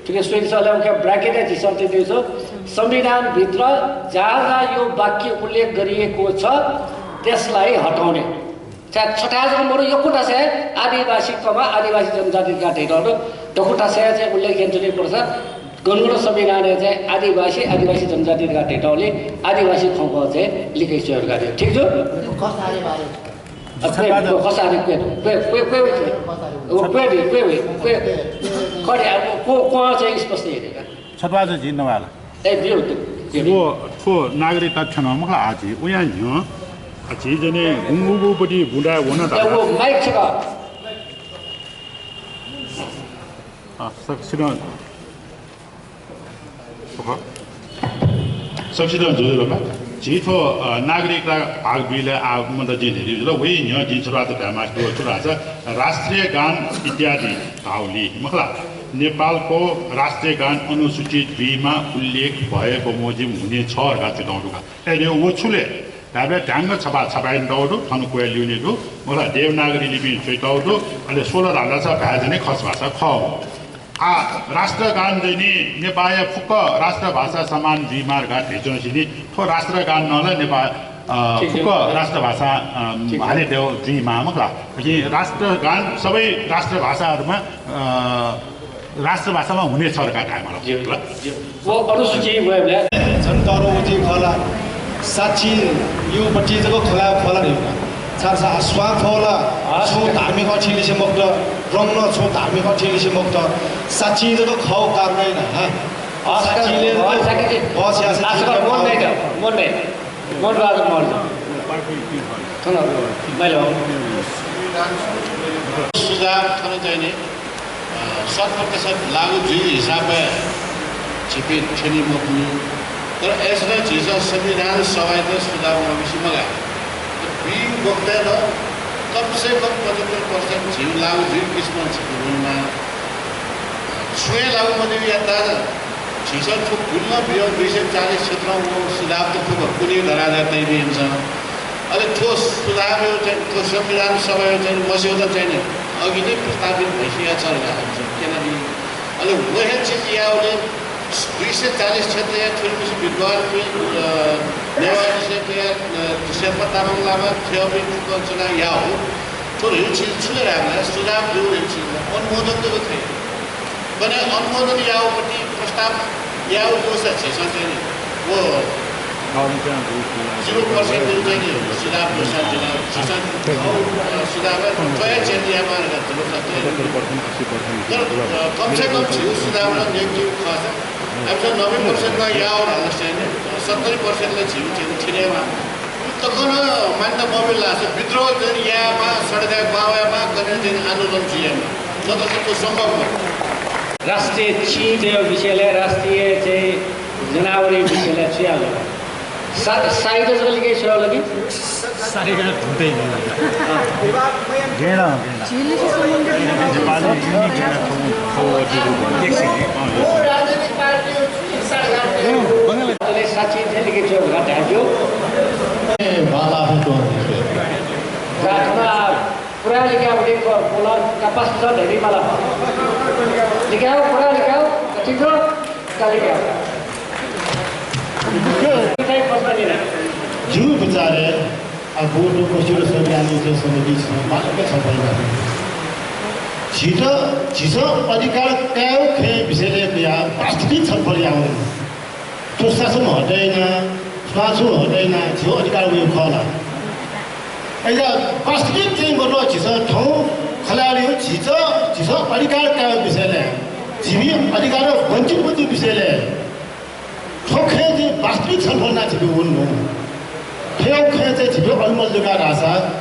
थुके स्वइदिसँ, अले उके bracket-य् झीसं तयादीगु दु, संविधानभित्र जहाँ जहाँ यो वाक्य उल्लेख गरिएको छ, त्यसलाई हटाउने। छाय् छथाय् जक मरु, यक्व थासय् आदिवासी कमा आदिवासी जनजाति धकाः धयातःगु दु। दक्वतासया चाहिँ उल्लेख यानाच्वनीगु पर्सा, गणगुण संविधानय् चाहिँ आदिवासी, आदिवासी जनजाति धकाः धयातःगुलिं आदिवासी खँग्वः चाहिँ लिखे च्वये धकाः धयागु। ठीक छु? कसाःया बारे। अ, छतवाः क्वय्, कसाःया क्वय्, क्वय्, क्वय्, क्वय्, क्वय्, क्वय्, क्वय्, क्वय्, क्वय्, क्वय्। खः धया, क्वय्, क्वय् चाहिँ स्पष्ट हे धकाः। छतवाः चाहिँ झी नवाल। ए, ब्यू, ब्यू। थ्व, थ्व नागरिकता थ्यन मखु ला आः झी, उयां न्ह्यः, आः झी जने गुंगूगुपट्टि बुँदाय् वन ए, धाःसा। वो माइक छकः। अँ, सकसिनं, सकसिनं ज्वजलपा। झी थ्व, अ, नागरिकता भाग दुइलय् आः मन्त जिं धयादिल। वइ न्ह्यः जिं छुरात धायेमास्ति वः छु धाःसा राष्ट्रिय गान इत्यादि धाःगुलिं मखु ला, नेपालको राष्ट्रिय गान अनुसूची दुईमा उल्लेख भएको बमोजिम हुनेछ धकाः च्वयातःगु दु का। अले व छु ले? धाःबलय् ढ्याङ्ग छपा छपायेतःगु दु, थन क्वय् ल्यूने दु, मखु ला देवनागरी लिपिं च्वयातःगु दु, अले स्वल धाःसा भाय् जने खस भाषा खः। आः राष्ट्रगान चाहिँ नि नेपाःया फुक्क राष्ट्रभाषा समान जुइमाः धकाः धयाच्वंसे नि थ्व राष्ट्रगान नं ला नेपाः, अ, ठीक छ। फुक्क राष्ट्रभाषा, अ, ठीक छ। हाले दय् जुइमाः मखु ला। कि राष्ट्रगान सबै राष्ट्रभाषाहरूमा, अ, राष्ट्रभाषामा हुनेछ धकाः धायेमाल। ज्यू, ज्यू। व अनुसूची वयेबलय् झन तःधंगु जुइ खः ला, साक्षी युपट्टि जक खँ ल्हाये खः ला धइगु का। छाय्धाःसा स्वां थ्व ला हस्। छुं धार्मिक अथे लिसे मखुत, रंग नं छुं धार्मिक अथे लिसे मखुत। साक्षी जक खः कारणं यानाः, हस्, साक्षीले हस्, साक्षी। हस्, या साक्षी आजकल मन नहीं था, मन नहीं। मन्टु आज मर्छ। थन मैले सुझाव थन चाहिँ नि, अ, शत प्रतिशत लागू जुइगु हिसाबय् झीपिं थ्यनी मखु। तर अय्‌सां झीसं संविधान सभायात सुझाव मबिसे मगाः। तर बीगु वखतय् नं कम से कम पचहत्तर प्रतिशत झीगु लागू जुइगु किसिमं झीपिं वनेमाः। छुं हे लागू मजुइगु यात धाःसा झीसं थ्व गुलि नं बियः दुई सय चालिस क्षेत्रं व सुझाव त फुक्क कुने धराधर तयाबी इमिसं। अले थ्व सुझावया चाहिँ थ्व संविधान सभाया चाहिँ मस्यौदा चाहिँ नि अघि नै प्रस्तावित भइसया छ धकाः इमिसं क्यनादी। अले व हे चिज याःगुलिं दुई सय चालिस क्षेत्रया थुलिमछि विद्वानपिं, अ, नेवाः विषयतय्, अ, शेर्पा तामाङ लामा थ्वयापिं फुक्कं च्वनाः याःगु थ्व धइगु चिज छु ले धाःसा सुझाव ब्यूगु धइगु चिज अनुमोदन जक खः। गन अनुमोदन याःगुपट्टि प्रस्ताव याःगु जूसा झीसं चाहिँ नि व zero percent चाहिँ नि सुझाव जूसा जिं झीसं सुझाव थ्व हे change यायेमाः धकाः जूसा चाहिँ नि। तर, अ, कम से कम झीगु सुझाव नं न्यंकीगु खःसा, आमचा नब्बे प्रतिशत नं याःगु धाःसा चाहिँ नि सत्तरी प्रतिशत ला झीगु चाहिँ नि थ्यनेमाः। तखन मान्यता मबिल धाःसा विद्रोह चाहिँ यायेमाः, सडकय् ग्वाः वयेमाः, कन्हय् चाहिँ आन्दोलन जुयायेमाः। नत्र त थ्व सम्भव मखु। राष्ट्रिय चिजया विषयलय्, राष्ट्रिय चाहिँ जनावरया विषयलय् छु याः ला? सा-, साइड जक लिके छु याः ला कि? साइड धुंतै नि। अँ। गैंडा, गैंडा। नेपाली युनिक गैंडा थौ, थौ, थौ, थौ, एक सेकेन्ड। अँ, यो। अले साक्षी चाहिँ लिके छु याः ला धायेगु। ए, बाला है तो। जा, थन आ, पुरा लिकाः वने क-, बोला, का पाँच मिनट धइबी मला। लिकाः, पुरा लिकाः, ठीक हो? का लिकाः। जिगु बिचारय्, आ, बोर्ड पछिल्लो संविधान नीति समिति छ, बाक्क छलफल यात। झीत, झीसं अधिकार कायेगु खँया विषयलय् कयाः वास्तविक छलफल याः वने। थ्व शासन हटय् यानाः, स्वां छुं हटय् यानाः झीगु अधिकार वइगु खः ला? अय्‌सा वास्तविक चाहिँ गन झीसं थौं खँ ल्हायेगु, झीत, झीसं अधिकार कायेगु विषयलय्, झीपिं अधिकार वञ्चित वइगु विषयलय् थ्व खँय् चाहिँ वास्तविक छलफल यानाः झीपिं वने धुन। थ्व खँय् चाहिँ झीपिं अलमल जुल धाःसा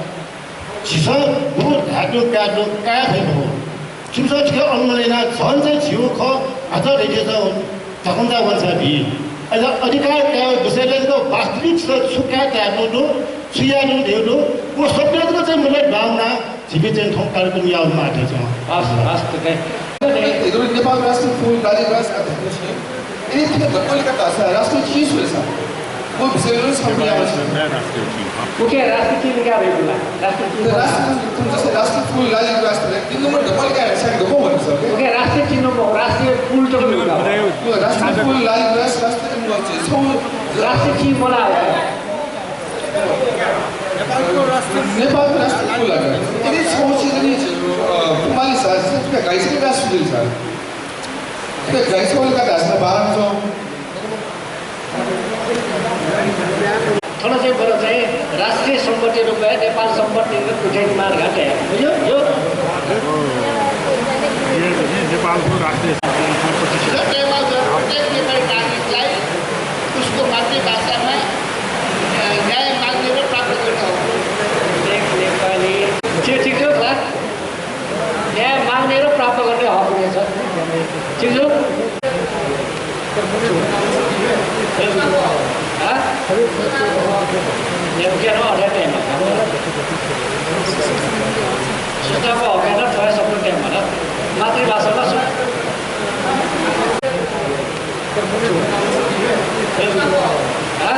झीसं गुगु धायेगु कायेगु काये फइ मखु। छिमिसं थुकी अनुमति यानाः झन चाहिँ झीगु खँ हात ध्यबा चाहिँ धकंचा वंसा बी। अय्‌सा अधिकार कायेगु विषयलय् जक वास्तविक छु काये धयातःगु दु, छु यायेगु धयातःगु दु, व सत्य जक चाहिँ मुलय् बांलाः वनाः झीपिं चाहिँ थौं कार्यक्रम यायेगु माथय् च्वं। हस्, हस्, ठीक है। एकदमै नेपाल राष्ट्रिय फुल लाली गुराँस अध्यक्ष। यदि थ्व दक्व लिकाः धाःसा राष्ट्रिय चिज छु ले सा? व विषयलय् छलफल यायेमाः। उकिं राष्ट्रिय चिज लिकाः वइगु ला? राष्ट्रिय चिज। राष्ट्रिय, जस्तै राष्ट्रिय फुल लाली गुराँस त तीन नम्बर दक्व लिकाः धाःसा कि दक्व भन्नु सके? उकिं राष्ट्रिय चिज नम्बर, राष्ट्रिय फुल त वइगु ला? राष्ट्रिय फुल लाली गुराँस, राष्ट्रिय एम्बुलेन्स, छगू राष्ट्रिय चिज मला। नेपालको राष्ट्रिय फुल लाली गुराँस। यदि छगू चिज नि, अ, तुम्हारी साथ से उसका गाइस का सुधीर साहब। उसका गाइस का उनका दास का बारह सौ। थन चाहिँ बरु चाहिँ राष्ट्रिय सम्पत्ति रूपमा नेपाल सम्पत्ति रूपमा उठेन मार घाटे। यो, यो। नेपालको राष्ट्रिय सम्पत्ति। प्रत्येक नेपाली नागरिकलाई उसको मातृभाषामा, अ, न्याय माग्ने र प्राप्त गर्ने हक। प्रत्येक नेपाली। ठिक, ठिक छ, ल। न्याय माग्ने र प्राप्त गर्ने हक हुनेछ। ठिक छ? हाँ? सूचनाको हकमा थ्व शब्द टाइम होला। मातृभाषामा सु- हाँ?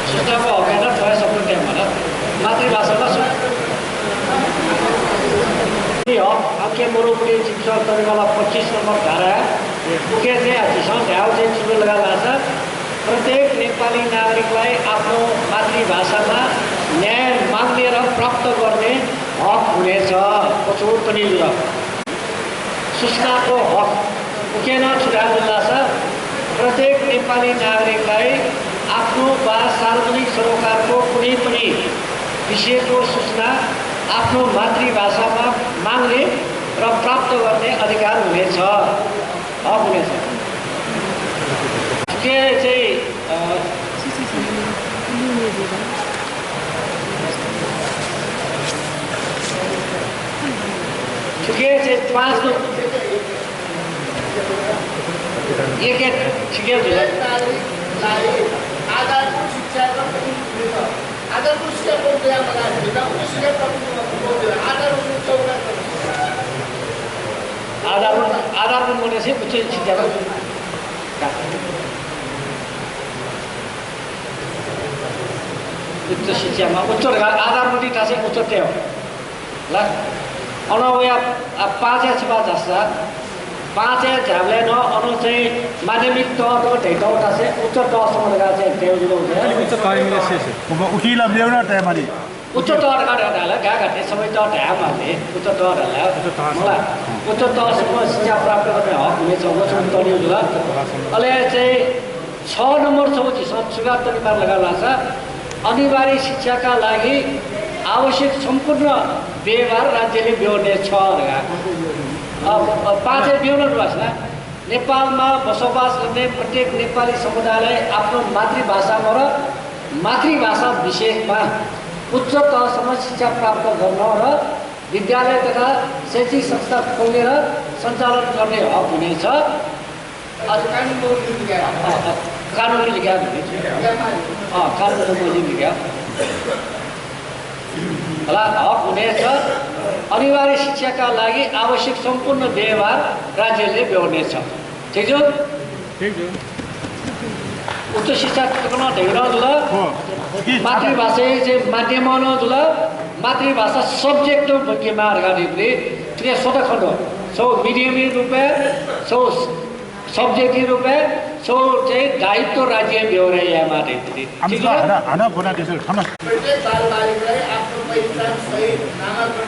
सूचनाको हकमा थ्व शब्द टाइम होला। मातृभाषामा सु- हक, हकके मरु पुलिस जिमिसं तनेवाला पच्चिस नम्बर धारा, उके चाहिँ झीसं धायेगु चाहिँ छु लगा धाःसा, प्रत्येक नेपाली नागरिकलाई आफ्नो मातृभाषामा न्याय माग्ने र प्राप्त गर्ने हक हुनेछ। पछुत तनी जुल। सूचनाको हक। उकेनं छु धायेगु धाःसा, प्रत्येक नेपाली नागरिकलाई आफ्नो वा सार्वजनिक सरोकारको कुनै पनि विषयको सूचना आफ्नो मातृभाषामा माग्ने र प्राप्त गर्ने अधिकार हुनेछ। हक हुनेछ। के चाहिँ, अ, थुके चाहिँ पाँच नु एक एक थुके जुल। आधारभूत, आधारभूत मने से उच्च शिक्षा। उच्च शिक्षामा उच्च आधारभूत धाःसा उच्च तयेगु। ला, अन वया, आ, पाँचय् छपा झासँ, पाँचय् झाःबलय् नं अन चाहिँ माध्यमिक तह तक धयातःगु धाःसा उच्च तहसम्म धकाः चाहिँ तयेगु जुल। उच्च तह इङ्ग्लिस से। उकिला ब्यौरा तयेमाली। उच्च तह धकाः धाःला, गागा ते सबै तह धायेमाली, उच्च तह धाःला। उच्च तह। मला, उच्च तहसम्म शिक्षा प्राप्त गर्ने हक हुनेछ, व चाहिँ तनियु जुल। अले चाहिँ छ नम्बर छगू झीसं सुरुवात तनिमार लगा लासा, अनिवार्य शिक्षाका लागि आवश्यक सम्पूर्ण व्यवहार राज्यले बेहोर्ने छ धका। अब, अब पाँचय् बेहोर्न दुवासना, नेपालमा बसोबास गर्ने प्रत्येक नेपाली समुदायलाई आफ्नो मातृभाषामा र मातृभाषा विषयमा उच्च तहसम्म शिक्षा प्राप्त गर्न र विद्यालय तथा शैक्षिक संस्था खोल्ने र सञ्चालन गर्ने हक हुनेछ। हजुर, कानुन बमोजिम लिखा। अँ, अँ, कानुन बमोजिम लिखा। अँ, कानुन बमोजिम लिखा। होला, हक हुनेछ। अनिवार्य शिक्षाका लागि आवश्यक सम्पूर्ण व्यवहार राज्यले बेहोर्नेछ। ठिक छ? ठिक छ। उच्च शिक्षा तकन धैगुणा जुल। हो। मातृभाषा चाहिँ माध्यम जुल। मातृभाषा subject बग्गे मार्गाधिपति। त्रिया स्वतः खण्ड। सौ medium रूपे, सौ subject रूपे, सौ चाहिँ दायित्व राज्य बेहोरे या मातृभाषा। ठीक छ? हना, हना बोना देशल, हना। प्रत्येक बालबालिकालाई आफ्नो पहिचान सहित नामाकरण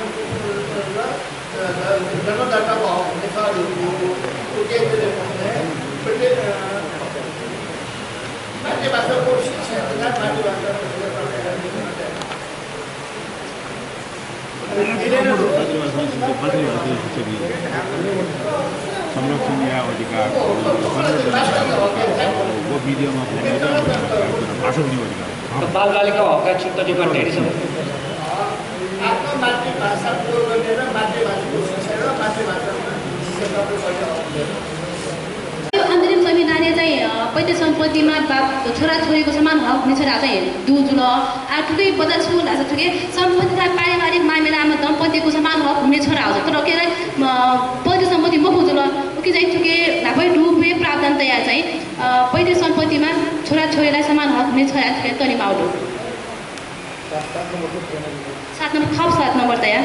जन्मदाता भाव हुनेछ। उद्देश्यले भन्ने प्रत्येक, अ, मातृभाषाको शिक्षा तथा मातृभाषा संरक्षण या अधिकार, वो medium of भाषा हुने अधिकार। बालबालिका हकका छुट्टा डिपार्टमेन्ट छ। आफ्नो मातृभाषा प्रयोग गर्ने र मातृभाषाको शिक्षा र मातृभाषामा शिक्षा प्राप्त गर्ने हक। अन्तरिम संविधानले चाहिँ, अ, पैतृक सम्पत्तिमा बा-, छोराछोरीको समान हक हुनेछ धाः चाहिँ दु जुल। आ, थुके बचा छु धाःसा थुके सम्पत्ति तथा पारिवारिक मामिलामा दम्पतिको समान हक हुनेछ धाः जुल। तर के रे, अ, पैतृक सम्पत्ति मखु जुल। उके चाहिँ थुके न्हापै रूपे प्रावधान तया चाहिँ, अ, पैतृक सम्पत्तिमा छोराछोरीलाई समान हक हुनेछ धाः थुके तनिमाउ दु। सात नम्बर, खप सात नम्बर तया।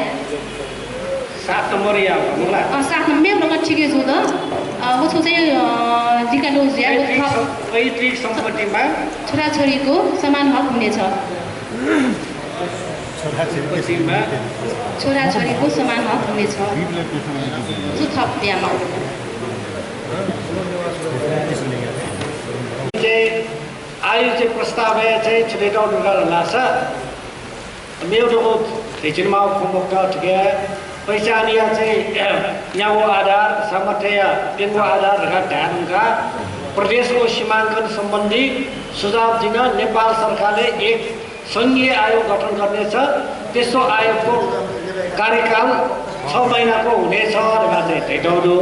सात नम्बर या होला। अँ, सात नम्बर, मेगु लगन ठिकै छु त। अँ, व छु चाहिँ, अँ, लिकालु ज्या, पैतृक खप। सम-, पैतृक सम्पत्तिमा छोराछोरीको समान हक हुनेछ। छोराछोरीको समान हक हुनेछ। जु थप ब्यामा। चाहिँ आयोग चाहिँ प्रस्तावय् चाहिँ छु धयातःगु धकाः धाःसा मेगु दक्व धयाच्वनेमाःगु खँ मखुत, थुकी पहिचानया चाहिँ न्यागू आधार, सामर्थ्यया प्यंगू आधार धकाः धाये धुंकाः प्रदेशको सीमाङ्कन सम्बन्धी सुझाव दिन नेपाल सरकारले एक संघीय आयोग गठन गर्नेछ। त्यस्तो आयोगको कार्यकाल छ महिनाको हुनेछ धकाः चाहिँ धयातःगु दु।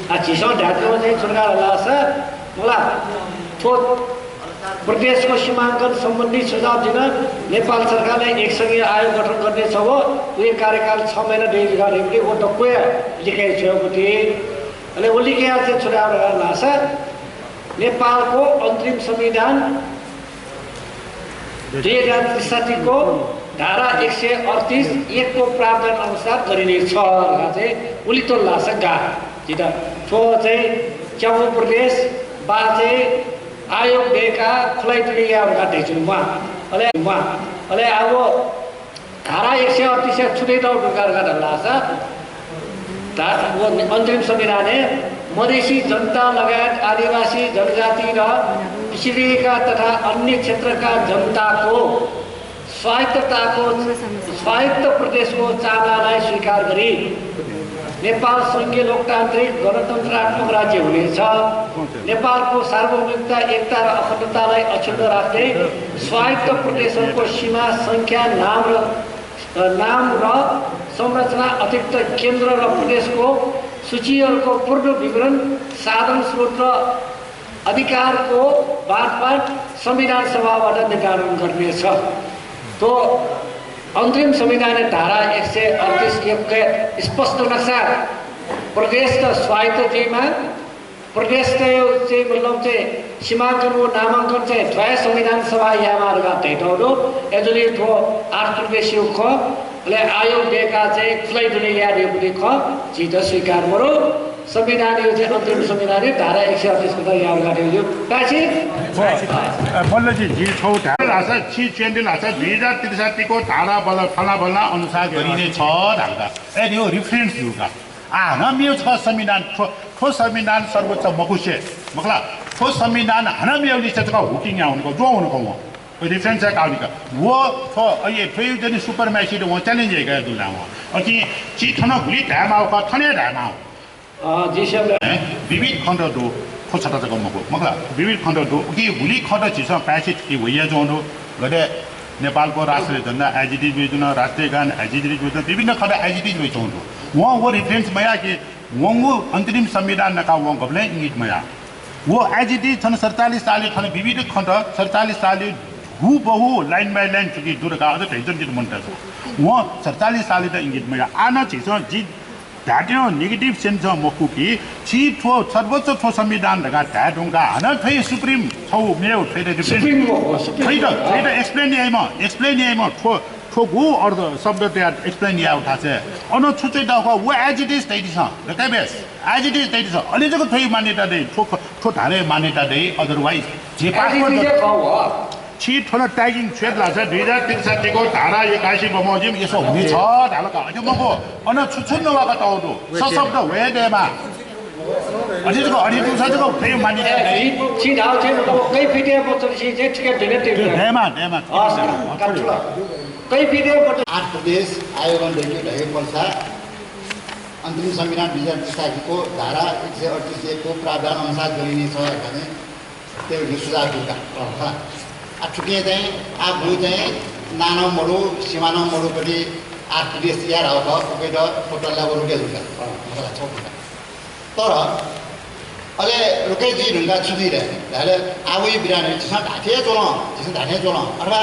आ, झीसं धायेत्यंगु चाहिँ छु धकाः धाःसा, मला, थ्व प्रदेशको सीमाङ्कन सम्बन्धी सुझाव दिन नेपाल सरकारले एक संघीय आयोग गठन गर्नेछ व उहे कार्यकाल छ महिना दइ धकाः धइगुलिं व दक्वया लिकाइ छ्वयागु दु। अले व लिकाया चाहिँ छु धकाः धाःसा, नेपालको अन्तरिम संविधान दुई हजार त्रिसठ्ठीको धारा एक सय अडतिस एकको प्रावधान अनुसार गरिनेछ धकाः चाहिँ उलि तल धाःसा गाः। झीत थ्व चाहिँ च्यागू प्रदेश वा चाहिँ आयोग दय्काः खुलाइ दुने याये धकाः धयाच्वने म्वाः। अले म्वाः। अले अब धारा एक सय अडतिसया छु धयातःगु धकाः धाःसा, धा-, व अन्तरिम संविधानय् मधेसी जनता लगायत आदिवासी जनजाति र पिछडिएका तथा अन्य क्षेत्रका जनताको स्वायत्तताको, स्वायत्त प्रदेशको चाहनालाई स्वीकार गरी नेपाल संघीय लोकतान्त्रिक गणतन्त्रात्मक राज्य हुनेछ। नेपालको सार्वभौमिकता, एकता र अखण्डतालाई अक्षुण्ण राख्दै स्वायत्त प्रदेशहरूको सीमा, संख्या, नाम र, नाम र संरचना, अतिरिक्त केन्द्र र प्रदेशको सूचीहरूको पूर्ण विवरण, साधन स्रोत र अधिकारको बाँडफाँड संविधान सभाबाट निर्धारण गर्नेछ। थ्व अन्तरिम संविधानया धारा एक सय अडतिस एकके स्पष्ट नक्सा प्रदेश त स्वायत्त जुइमा, प्रदेश त चाहिँ मतलब चाहिँ सीमाङ्कन व नामाङ्कन चाहिँ थ्व हे संविधान सभा यायेमाः धकाः धयातःगु दु। अय्जूगुलिं थ्व आठ प्रदेशया खँ, अले आयोग दय्काः चाहिँ खुलाइ दुने यायेगु खँ झीत स्वीकार मरु। संविधानया चाहिँ अन्तरिम संविधानया धारा एक सय अडतिस कथं याये धकाः धयागु दु। पाय्छि? अ, मल्लजी, जिं छगू धाये धाःसा, छि च्वने धाःसा दुई हजार त्रिसठ्ठीको धारा बल फलाफला अनुसार गरिनेछ धाल का। ए, यो reference दु का। आ, हानं मेगु छ संविधान, थ्व, थ्व संविधान सर्वोच्च मखुसे, मखुला, थ्व संविधान हानं मेगु लिसे छकः hooking याः हुनको, ज्वः हुनको वं। Reference याः का हुनिका। व थ्व, अ, ए, थ्वयु जनि supremacy त वं challenge याइ का दुला वं। अकिं छि थन गुलि धायेमाःगु खः, थन हे धायेमाःगु। अ, जि स्यं। हैं, विविध खँत दु, थ्व छता जक मखु, मखुला, विविध खँत दु। उकी गुलि खँत झीसं पाय्छि थुकी वयाच्वंगु दु। गथे नेपालको राष्ट्रिय झण्डा as it is वइच्वन, राष्ट्रिय गान as it is वइच्वन, विभिन्न खँत as it is वइच्वंगु दु। वं व reference मयाः कि वंगु अन्तरिम संविधान नकाः वं गबलें इंगित मयाः। व as it is थन सतचालिस सालय् थन विविध खँत सतचालिस सालय् हुबहु line by line थुकी दु धकाः अझ धयाच्वंगु जितः मन्तुनि। वं सतचालिस सालयात इंगित मयाः। आः नं झीसं जि धायेत्यंगु negative sense मखु कि, छि थ्व सर्वोच्च थ्व संविधान धकाः धाये धुंकाः हानं थ्वय् supreme छगू मेगु थ्वय्त reference, supreme हो, supreme। थ्वय्त, थ्वय्त explain याइम्ह, explain याइम्ह थ्व, थ्व गु अर्थ शब्द तयाः explain यायेगु थासय् अन छु च्वयातःगु खः, व as it is तयादिसँ, the case as it is तयादिसँ, अले जक थ्वय् मान्यता दइ, थ्व, थ्व धाराय् मान्यता दइ, otherwise झी as it is passport हे खः व। छि थ्व नं tagging छ्वये धाःसा दुई हजार त्रिसठ्ठीको धारा एकासी बमोजिम यसो हुनेछ धाल का। अथे मखु, अन छु छु नवाकातःगु दु, सशब्द वये दयेमाः। अथे जक, अथे जूसा जक थ्वय् मान्यता दइ। छि धाःगु चाहिँ मतलब कैफियत बचल छि चाहिँ ठिकै दुने दयेमाः, दयेमाः। हस्, काट। कैफियत बचल। आठ प्रदेश आयोगं दय्केगु धइगु पन्सां अन्तरिम संविधान दुई हजार त्रिसठ्ठीको धारा एक सय अडतिस एकको प्रावधान अनुसार गरिनेछ धकाः चाहिँ त्यो सुझाव दु का। अँ। आ, थुकिं चाहिँ आ, बुँ चाहिँ नां नं मदु, सिमा नं मदुकथं आठ प्रदेश याये धाःगु खः, उकियात थ्व तल्लाय् व रुके जुल का। अँ। मखुला, छगू खँ का। तर अले रुके जुइ धुंकाः छु जुइ धाःसा, धाःसा आ, वइ बिरामी, झीसं धाये च्वलं, झीसं धाये च्वलं। अथवा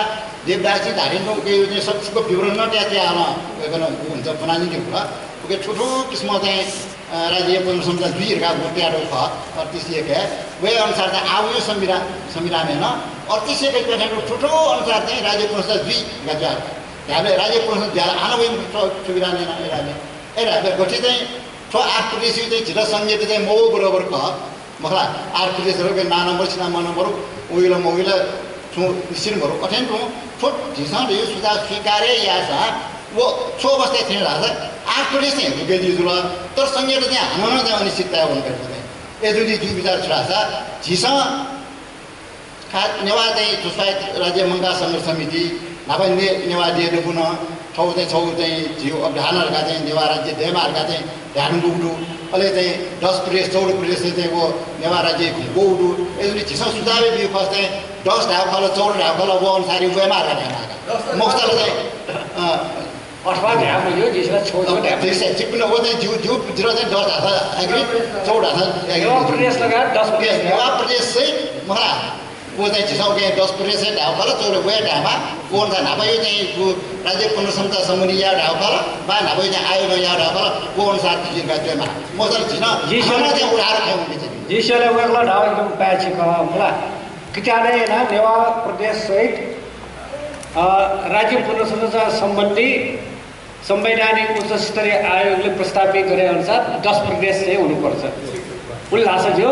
देवदासजी धाःथें तुं उकिया चाहिँ सच्छि विवरण नं तयातयाहलं, वय्कलं उ हुन्छ, ब्वनादिल कि मखु। उकी थुथु किसिमं चाहिँ अ, राज्य पुनर्संरचना जुइ धकाः व तयातःगु खः, अडतिस एकय्। वय् अनुसार चाहिँ आः वइगु संविधान, संविधानय् नं अडतिस एकय् प्याखं थुथु अनुसार चाहिँ राज्य पुनर्संरचना जुइ धकाः जुयाः धाःबलय् राज्य पुनर्संरचना जुयाः ला हानं वइगु थ्व संविधानय् नं, ए राज्य, ए राज्य, गथे चाहिँ थ्व आठ प्रदेशय् चाहिँ झीत संघीयता चाहिँ मवः बराबर खः, मखुला, आठ प्रदेशय् नां नं मदु, सिमा नं मदु, वइ ला मवइ ला, सुं सिल मरु। अथें तुं थ्व झीसं धइगु सुझाव स्वीकार हे याःसां व छु अवस्थाय् थ्यन धाःसा आठ प्रदेश चाहिँ हुकेजी जुल, तर संघीयता चाहिँ हानं नं चाहिँ अनिश्चितताय् वंकाः चाहिँ। अय्‌जूगुलिं जिगु बिचार छु धाःसा झीसं खा नेवाः चाहिँ थ्व स्वायत्त राज्य मंकाः संघर्ष समिति न्हापा ने-, नेवाः देय् दबुन थौं चाहिँ छगू चाहिँ झीगु अवधारणा धकाः चाहिँ नेवाः राज्य दयेमाः धकाः चाहिँ धायेधुंकूगु दु। अले चाहिँ दस प्रदेश, चौध प्रदेशय् चाहिँ व नेवाः राज्य घुंकूगु दु। अय्‌जूगुलिं झीसं सुझाव बियागु खःसा चाहिँ दस धायेगु खः ला, चौध धायेगु खः ला, व अनुसार वयेमाः धकाः धायेमाः का। मखुसा ला चाहिँ, अ, अथवा धायेमाः, यो झीसं छगू धायेमाः। झीसं, झीपिं व चाहिँ जिगु, जिगु, जिगु चाहिँ दस धाःसा agree, चौध धाःसा agree। नेवाः प्रदेश लगायत दस प्रदेश। नेवाः प्रदेश चाहिँ मखु ला। व चाहिँ झीसं उकिं दस प्रदेश हे धायेगु खः ला, चौध व हे धायेमाः। व अनुसार न्हापा यो चाहिँ व राज्य पुनर्संरचना सम्बन्धी यायेगु धायेगु खः ला, वा न्हापा यो चाहिँ आयोगं यायेगु धायेगु खः ला, व अनुसार झीसं जुइका जुइमाः। मखुसा ला झीसं जिस- हानं चाहिँ उधारो खये वंके चाहिँ। जिस यानाः वय्‌कलं धाःगु एकदम पाय्‌छि खः, मखु ला। कित्यादे यानाः नेवाः प्रदेश सहित, अ, राज्य पुनर्संरचना सम्बन्धी संवैधानिक उच्च स्तरीय आयोगले प्रस्तावित गरे अनुसार दस प्रदेश चाहिँ हुनुपर्छ। उलि धाःसा ज्यू।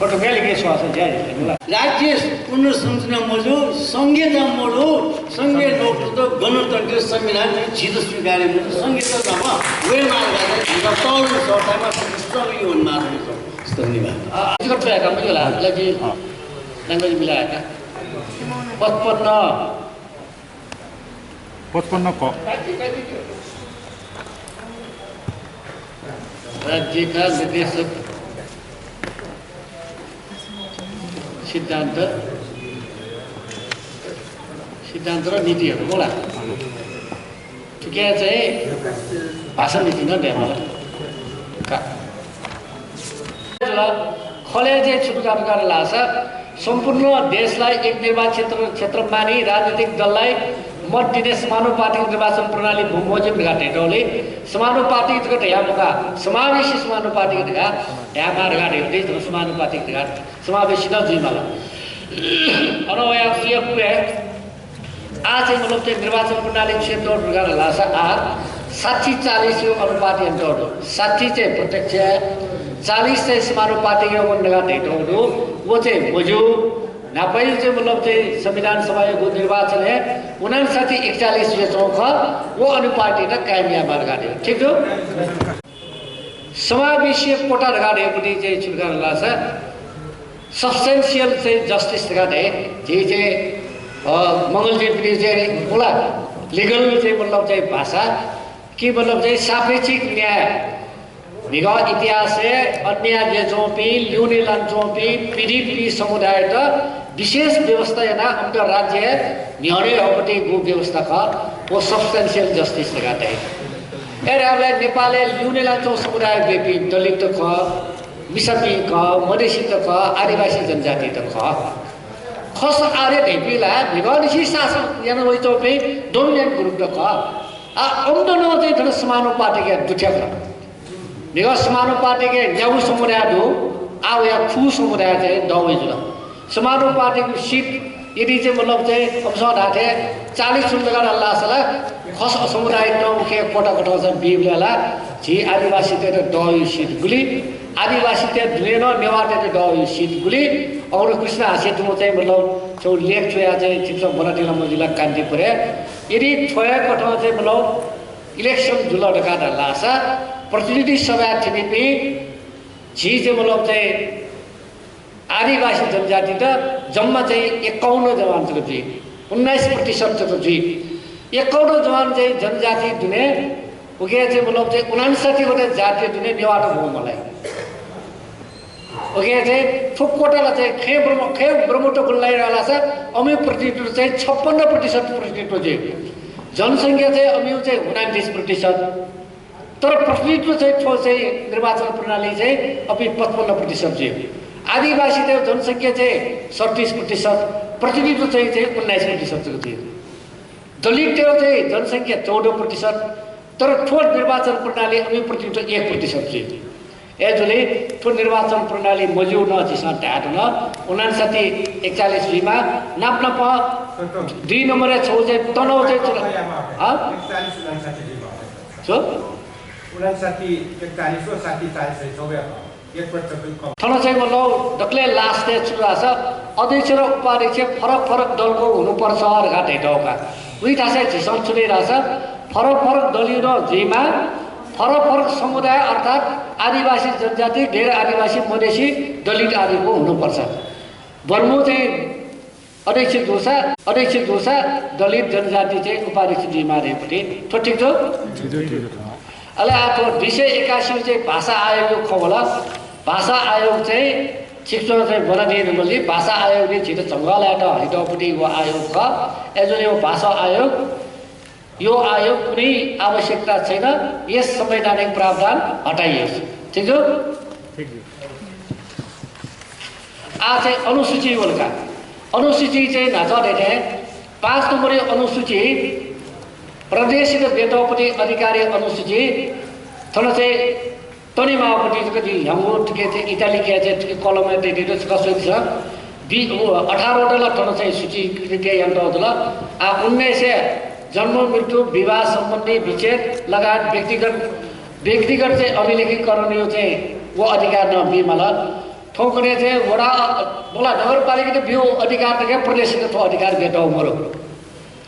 पटुक्कै लिखे स्वासा ज्या ज्या। राज्य पुनर्संरचना मजू, संघीयता मजू, संघीय लोकतन्त्र, गणतन्त्र, संविधान झीत स्वीकार्य मजू, संघीयता न्हापा वयेमाः धकाः झीत तःधंगु सः तायेमाः, संघीय वनेमाः धकाः। धन्यवाद। अ, अझ कतः का मजू ला, लजि language मिलाय् का। पचपन्न। पचपन्न क। राज्यका निर्देशक सिद्धान्त, सिद्धान्त र नीतिहरू होला। थुकिया चाहिँ भाषा नीति नं दयेमाल का। खलय् चाहिँ छु धकाः धाल धाःसा, सम्पूर्ण देशलाई एक निर्वाचन क्षेत्र, क्षेत्र मानी राजनीतिक दललाई मत दिने समानुपातिक निर्वाचन प्रणाली बमोजिम धकाः धयातःगुलिं समानुपातिक धकाः धया मखु, समावेशी समानुपातिक धकाः धयामाः धकाः धयातःगुलिं समानुपातिक धकाः समावेशी नं जुइमाल। अन वयाः सुया पुगे आः चाहिँ मतलब चाहिँ निर्वाचन प्रणाली छु यानातःगु धकाः धाल धाःसा आः साठी चालिस यो अनुपात यानातःगु दु। साठी चाहिँ प्रत्यक्ष, चालिस चाहिँ समानुपातिक यानातःगु दु। व चाहिँ मज्यू। न्हापाया चाहिँ मतलब चाहिँ संविधान सभायागु निर्वाचनय् उनान्साठी एकचालिस जुयाच्वंगु खः, व अनुपात यानाः कायम यायेमाः धकाः धयातःगु दु। ठीक दु? समावेशी कोटा धकाः धयागु चाहिँ छु धकाः धाल धाःसा substantial चाहिँ justice धकाः धयातःगु चाहिँ, अ, मंगलजीपिनिगु चाहिँ उला legal चाहिँ मतलब चाहिँ भाषा कि मतलब चाहिँ सापेक्षिक न्याय। म्हिगः इतिहासय् अन्याय जुयाच्वंपिं, ल्यूने लानाच्वंपिं पीडित समुदायत विशेष व्यवस्था यानाः अमित राज्यय् न्ह्यःने हःपिनिगु व्यवस्था खः, व substantial justice धकाः धाइ। अय् धाःबलय् नेपालय् ल्यूने लानाच्वंगु समुदाय मेपिं दलित खः, मिसापिं खः, मधेसीत खः, आदिवासी जनजातित खः। खस आर्य धइपिं ला म्हिगःनिसें शासन याना वइच्वंपिं dominant group त खः। आ, अमित नं चाहिँ थन समानुपातिकया दुथ्याः खः। म्हिगः समानुपातिकया न्यागू समुदाय दु, आः वया खुगू समुदाय चाहिँ दः वइ जुल। समानुपातिक seat यदि चाहिँ मतलब चाहिँ अमिसं धाःथें चालिस जुल धकाः धाल धाःसा ला खस समुदायत नं उखे कोटा कथं चाहिँ बीबलय् ला झी आदिवासीतय्त दःगु seat गुलि, आदिवासीतय् दुने नं नेवाःतय्त दःगु seat गुलि, अग्रकृष्ण हासेतुं चाहिँ मतलब छगू लेख च्वयाः चाहिँ छिमिसं ब्वनादिल मजिल कान्तिपुरय्। यदि थ्व हे कथं चाहिँ मतलब election जुल धकाः धाल धाःसा प्रतिनिधि सभाय् थ्यनीपिं झी चाहिँ मतलब चाहिँ आदिवासी जनजातित जम्मा चाहिँ एकाउन्न जवान जक जुइ, उन्नाइस प्रतिशत जक जुइ। एकाउन्न जवान चाहिँ जनजाति दुने उके चाहिँ मतलब चाहिँ उनान्साठी वटा जातिया दुने नेवाःत ब्वं मलाइ। उके चाहिँ थ्व कोटाला चाहिँ खँय् ब्रह्म-, खँय् ब्रह्मत्व गुण लाइ धाल धाःसा अमिउ प्रतिनिधित्व चाहिँ छप्पन्न प्रतिशत प्रतिनिधित्व जुइ। जनसंख्या चाहिँ अमिउ चाहिँ उनान्तीस प्रतिशत। तर प्रतिनिधित्व चाहिँ थ्व चाहिँ निर्वाचन प्रणाली चाहिँ अपिं पचपन्न प्रतिशत जुइ। आदिवासीतय् जनसंख्या चाहिँ सैँतिस प्रतिशत, प्रतिनिधित्व चाहिँ, चाहिँ उन्नाइस प्रतिशत जक जुइ। दलिततय् चाहिँ जनसंख्या चौध प्रतिशत, तर थ्व निर्वाचन प्रणाली अमिउ प्रतिनिधित्व एक प्रतिशत जुइ। अय्‌जूगुलिं थ्व निर्वाचन प्रणाली मज्यू नं झीसं धायेधुन, उनान्साठी एकचालिस जुइमाः, नाप नाप दुई नम्बरय् छगू चाहिँ तनव चाहिँ चुना-, हँ? एकचालिस उनान्साठी जुइमाः। छु? उनान्साठी एकचालिस व साठी चालिस चाहिँ छगू यात। थन चाहिँ मतलब दकलय् last-य् छु धाःसा अध्यक्ष र उपाध्यक्ष फरक फरक दलको हुनुपर्छ धकाः धयातःगु का। उइ धाःसा झीसं छु धाइ धाःसा फरक फरक दलयु नं जुइमा, फरक फरक समुदाय अर्थात् आदिवासी जनजाति, गैर आदिवासी, मधेसी, दलित आदिको हुनुपर्छ। बरु चाहिँ अध्यक्ष जूसा, अध्यक्ष जूसा दलित जनजाति चाहिँ उपाध्यक्ष जुइमा धइगु। थ्व ठीक दु? अले आः थ्व दुई सय एकासी चाहिँ भाषा आयोगया खँ वल। भाषा आयोग चाहिँ छिकपिन्सं चाहिँ ब्वनादी धुंकल। भाषा आयोग नि झीत झंगलय् हयातःगु व आयोग खः। अय्‌जूगुलिं व भाषा आयोग, यो आयोग कुनै आवश्यकता छैन, यस संवैधानिक प्रावधान हटाइयोस्। ठीक दु? आः चाहिँ अनुसूची वल का। अनुसूची चाहिँ न्हाचः धयाथें पाँच नम्बरया अनुसूची, प्रदेशयात ब्वयेतःगु अधिकारया अनुसूची, थन चाहिँ तनेमाःगु जक जिं न्ह्यागु थुकी चाहिँ italic-य् चाहिँ थुकी कलमय् तयातःगु छकः स्वयादिसँ। बि-, उ अठारवटा ला थन चाहिँ सूचीकृत यानातःगु दु ला। आः उन्नाइसय् जन्म मृत्यु विवाह सम्बन्धी विच्छेद लगायत व्यक्तिगत, व्यक्तिगत चाहिँ अभिलेखीकरणया चाहिँ व अधिकार नं बीमाल। थौंकन्हय् चाहिँ वडा, अ, वडा नगरपालिकायात ब्यूगु अधिकार तक प्रदेशयात थ्व अधिकार ब्वयेतःगु मरु।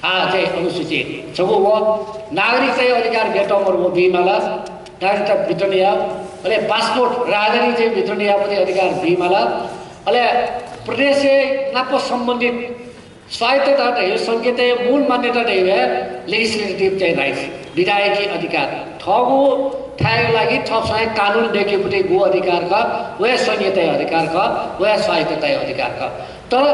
आः चाहिँ अनुसूची छगू व नागरिकताया अधिकार ब्वयेतःगु मरु, व बीमाल। नागरिकता वितरण यायेगु, अले passport, राजधानी चाहिँ वितरण यायेगु अधिकार बीमाल। अले प्रदेशया नाप सम्बन्धित स्वायत्तता धइगु, संघीयताया मूल मान्यता धइगु legislative चाहिँ rights, विधायकी अधिकार, थःगु थाय्‌या लागि थःसं हे कानुन दय्‌केगु व अधिकार खः, व हे संघीयताया अधिकार खः, व हे स्वायत्तताया अधिकार खः। तर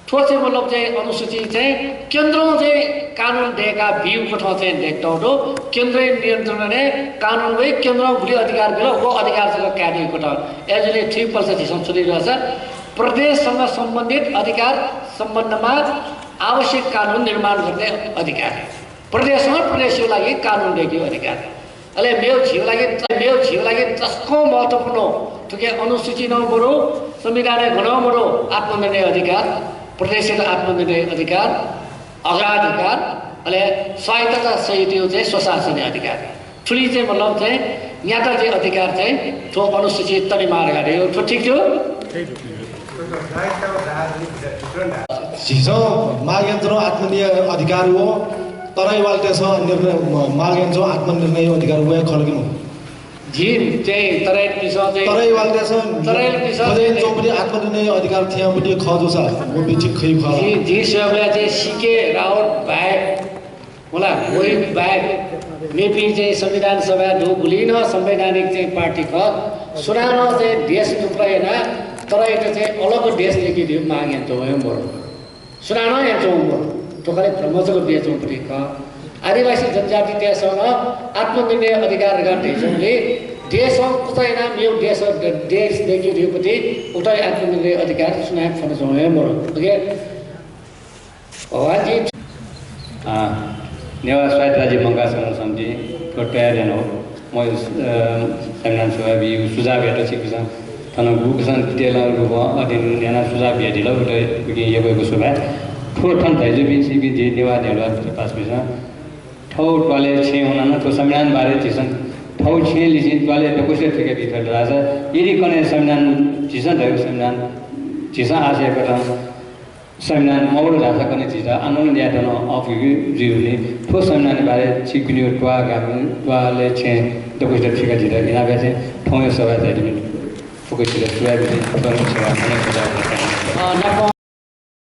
थ्व चाहिँ मतलब चाहिँ अनुसूची चाहिँ केन्द्रं चाहिँ कानुन दय्‌का बीगु कथं चाहिँ दय्‌कातःगु दु। केन्द्रया नियन्त्रणय् कानुन वइ, केन्द्रं गुलि अधिकार बिल, व अधिकार जक कायेदीगु कथं। अय्‌जूगुलिं थुइ पलेसा झीसं छु धाइ धाःसा प्रदेशसँग सम्बन्धित अधिकार सम्बन्धमा आवश्यक कानुन निर्माण गर्ने अधिकार। प्रदेशं प्रदेशया लागि कानुन दय्‌केगु अधिकार। अले मेगु झीगु लागि, मेगु झीगु लागि तसकं महत्त्वपूर्ण थुकी अनुसूची नं मरु, संविधानय् गनं मरु, आत्मनिर्णय अधिकार, प्रदेशयात आत्मनिर्णय अधिकार, अग्राधिकार, अले स्वायत्तता सहितया चाहिँ स्वशासनया अधिकार। थुलि चाहिँ मतलब चाहिँ न्याता चाहिँ अधिकार चाहिँ थ्व अनुसूची तनेमाः धकाः धइगु। थ्व ठीक दु? झीसं माग यानाच्वनागु आत्मनिर्णय अधिकार व तराईवालातय्‌सं निर्णय, माग यानाच्वनागु आत्मनिर्णय अधिकार व हे खः ला कि मखु? झी चाहिँ तराईपिन्सं चाहिँ तराईवालातय्‌सं तराईपिन्सं थज्याःगु चाहिँ च्वंगुपट्टि आत्मनिर्णय अधिकार थ्यंगुपट्टि खः जूसा व बी ठीक खइ खः ला? झी, झी स्वयेबलय् चाहिँ सी के रावत बाहेक, होला, वही बाहेक मेपिं चाहिँ संविधान सभाय् दुगु गुलि नं संवैधानिक चाहिँ पार्टी खः, सुनानं चाहिँ देश टुक्रा यानाः तराईत चाहिँ अलग देश दय्‌केगु माग यानाच्वंगु हे मरु। सुनानं यानाच्वंगु मरु। थ्व खालि भ्रम जक बियाच्वंगुपट्टि खः। आदिवासी जनजातितय्‌सं नं आत्मनिर्णय अधिकार धकाः धयाच्वंगुलिं देशं कुचा यानाः मेगु देश, देश दय्‌केगु धइगुपट्टि उकिया आत्मनिर्णय अधिकार सुनां हे फ्वनाच्वंगु हे मरु। OK? भगवान जी। अँ, नेवाः स्वायत्त राज्य मंकाः संरक्षण समितिं थ्व तयार यानागु, म, अ, संविधान सभाय् बीगु सुझावयात छिकपिन्सं थन गुकथं detail रूपं अध्ययन यानाः सुझाव बियादिल, उकिं यक्व यक्व सुभाय्। थ्व थन धयाजुइपिं छिकपिं जि नेवाः न्ह्यलुवा पासापिन्सं थःगु त्वालय् छेँय् वनाः नं थ्व संविधान बारे झीसं थःगु छेँय् लिसें त्वालय् दक्वसित थुइकाबी धकाः धाःसा, यदि कन्हय् संविधान झीसं धयागु संविधान झीसं आशय कथं संविधान मवल धाःसा कन्हय् झीत आन्दोलन यायेत नं अःपुगु जुइगुलिं थ्व संविधानया बारे छिकपिनिगु त्वाःगामी त्वालय् छेँय् दक्वसित थुइकादीत इनाप यासें थौंया सभाय् झायादीपिं फुक्कसित सुभाय् बिसें थ्व नं छेँय् वनाः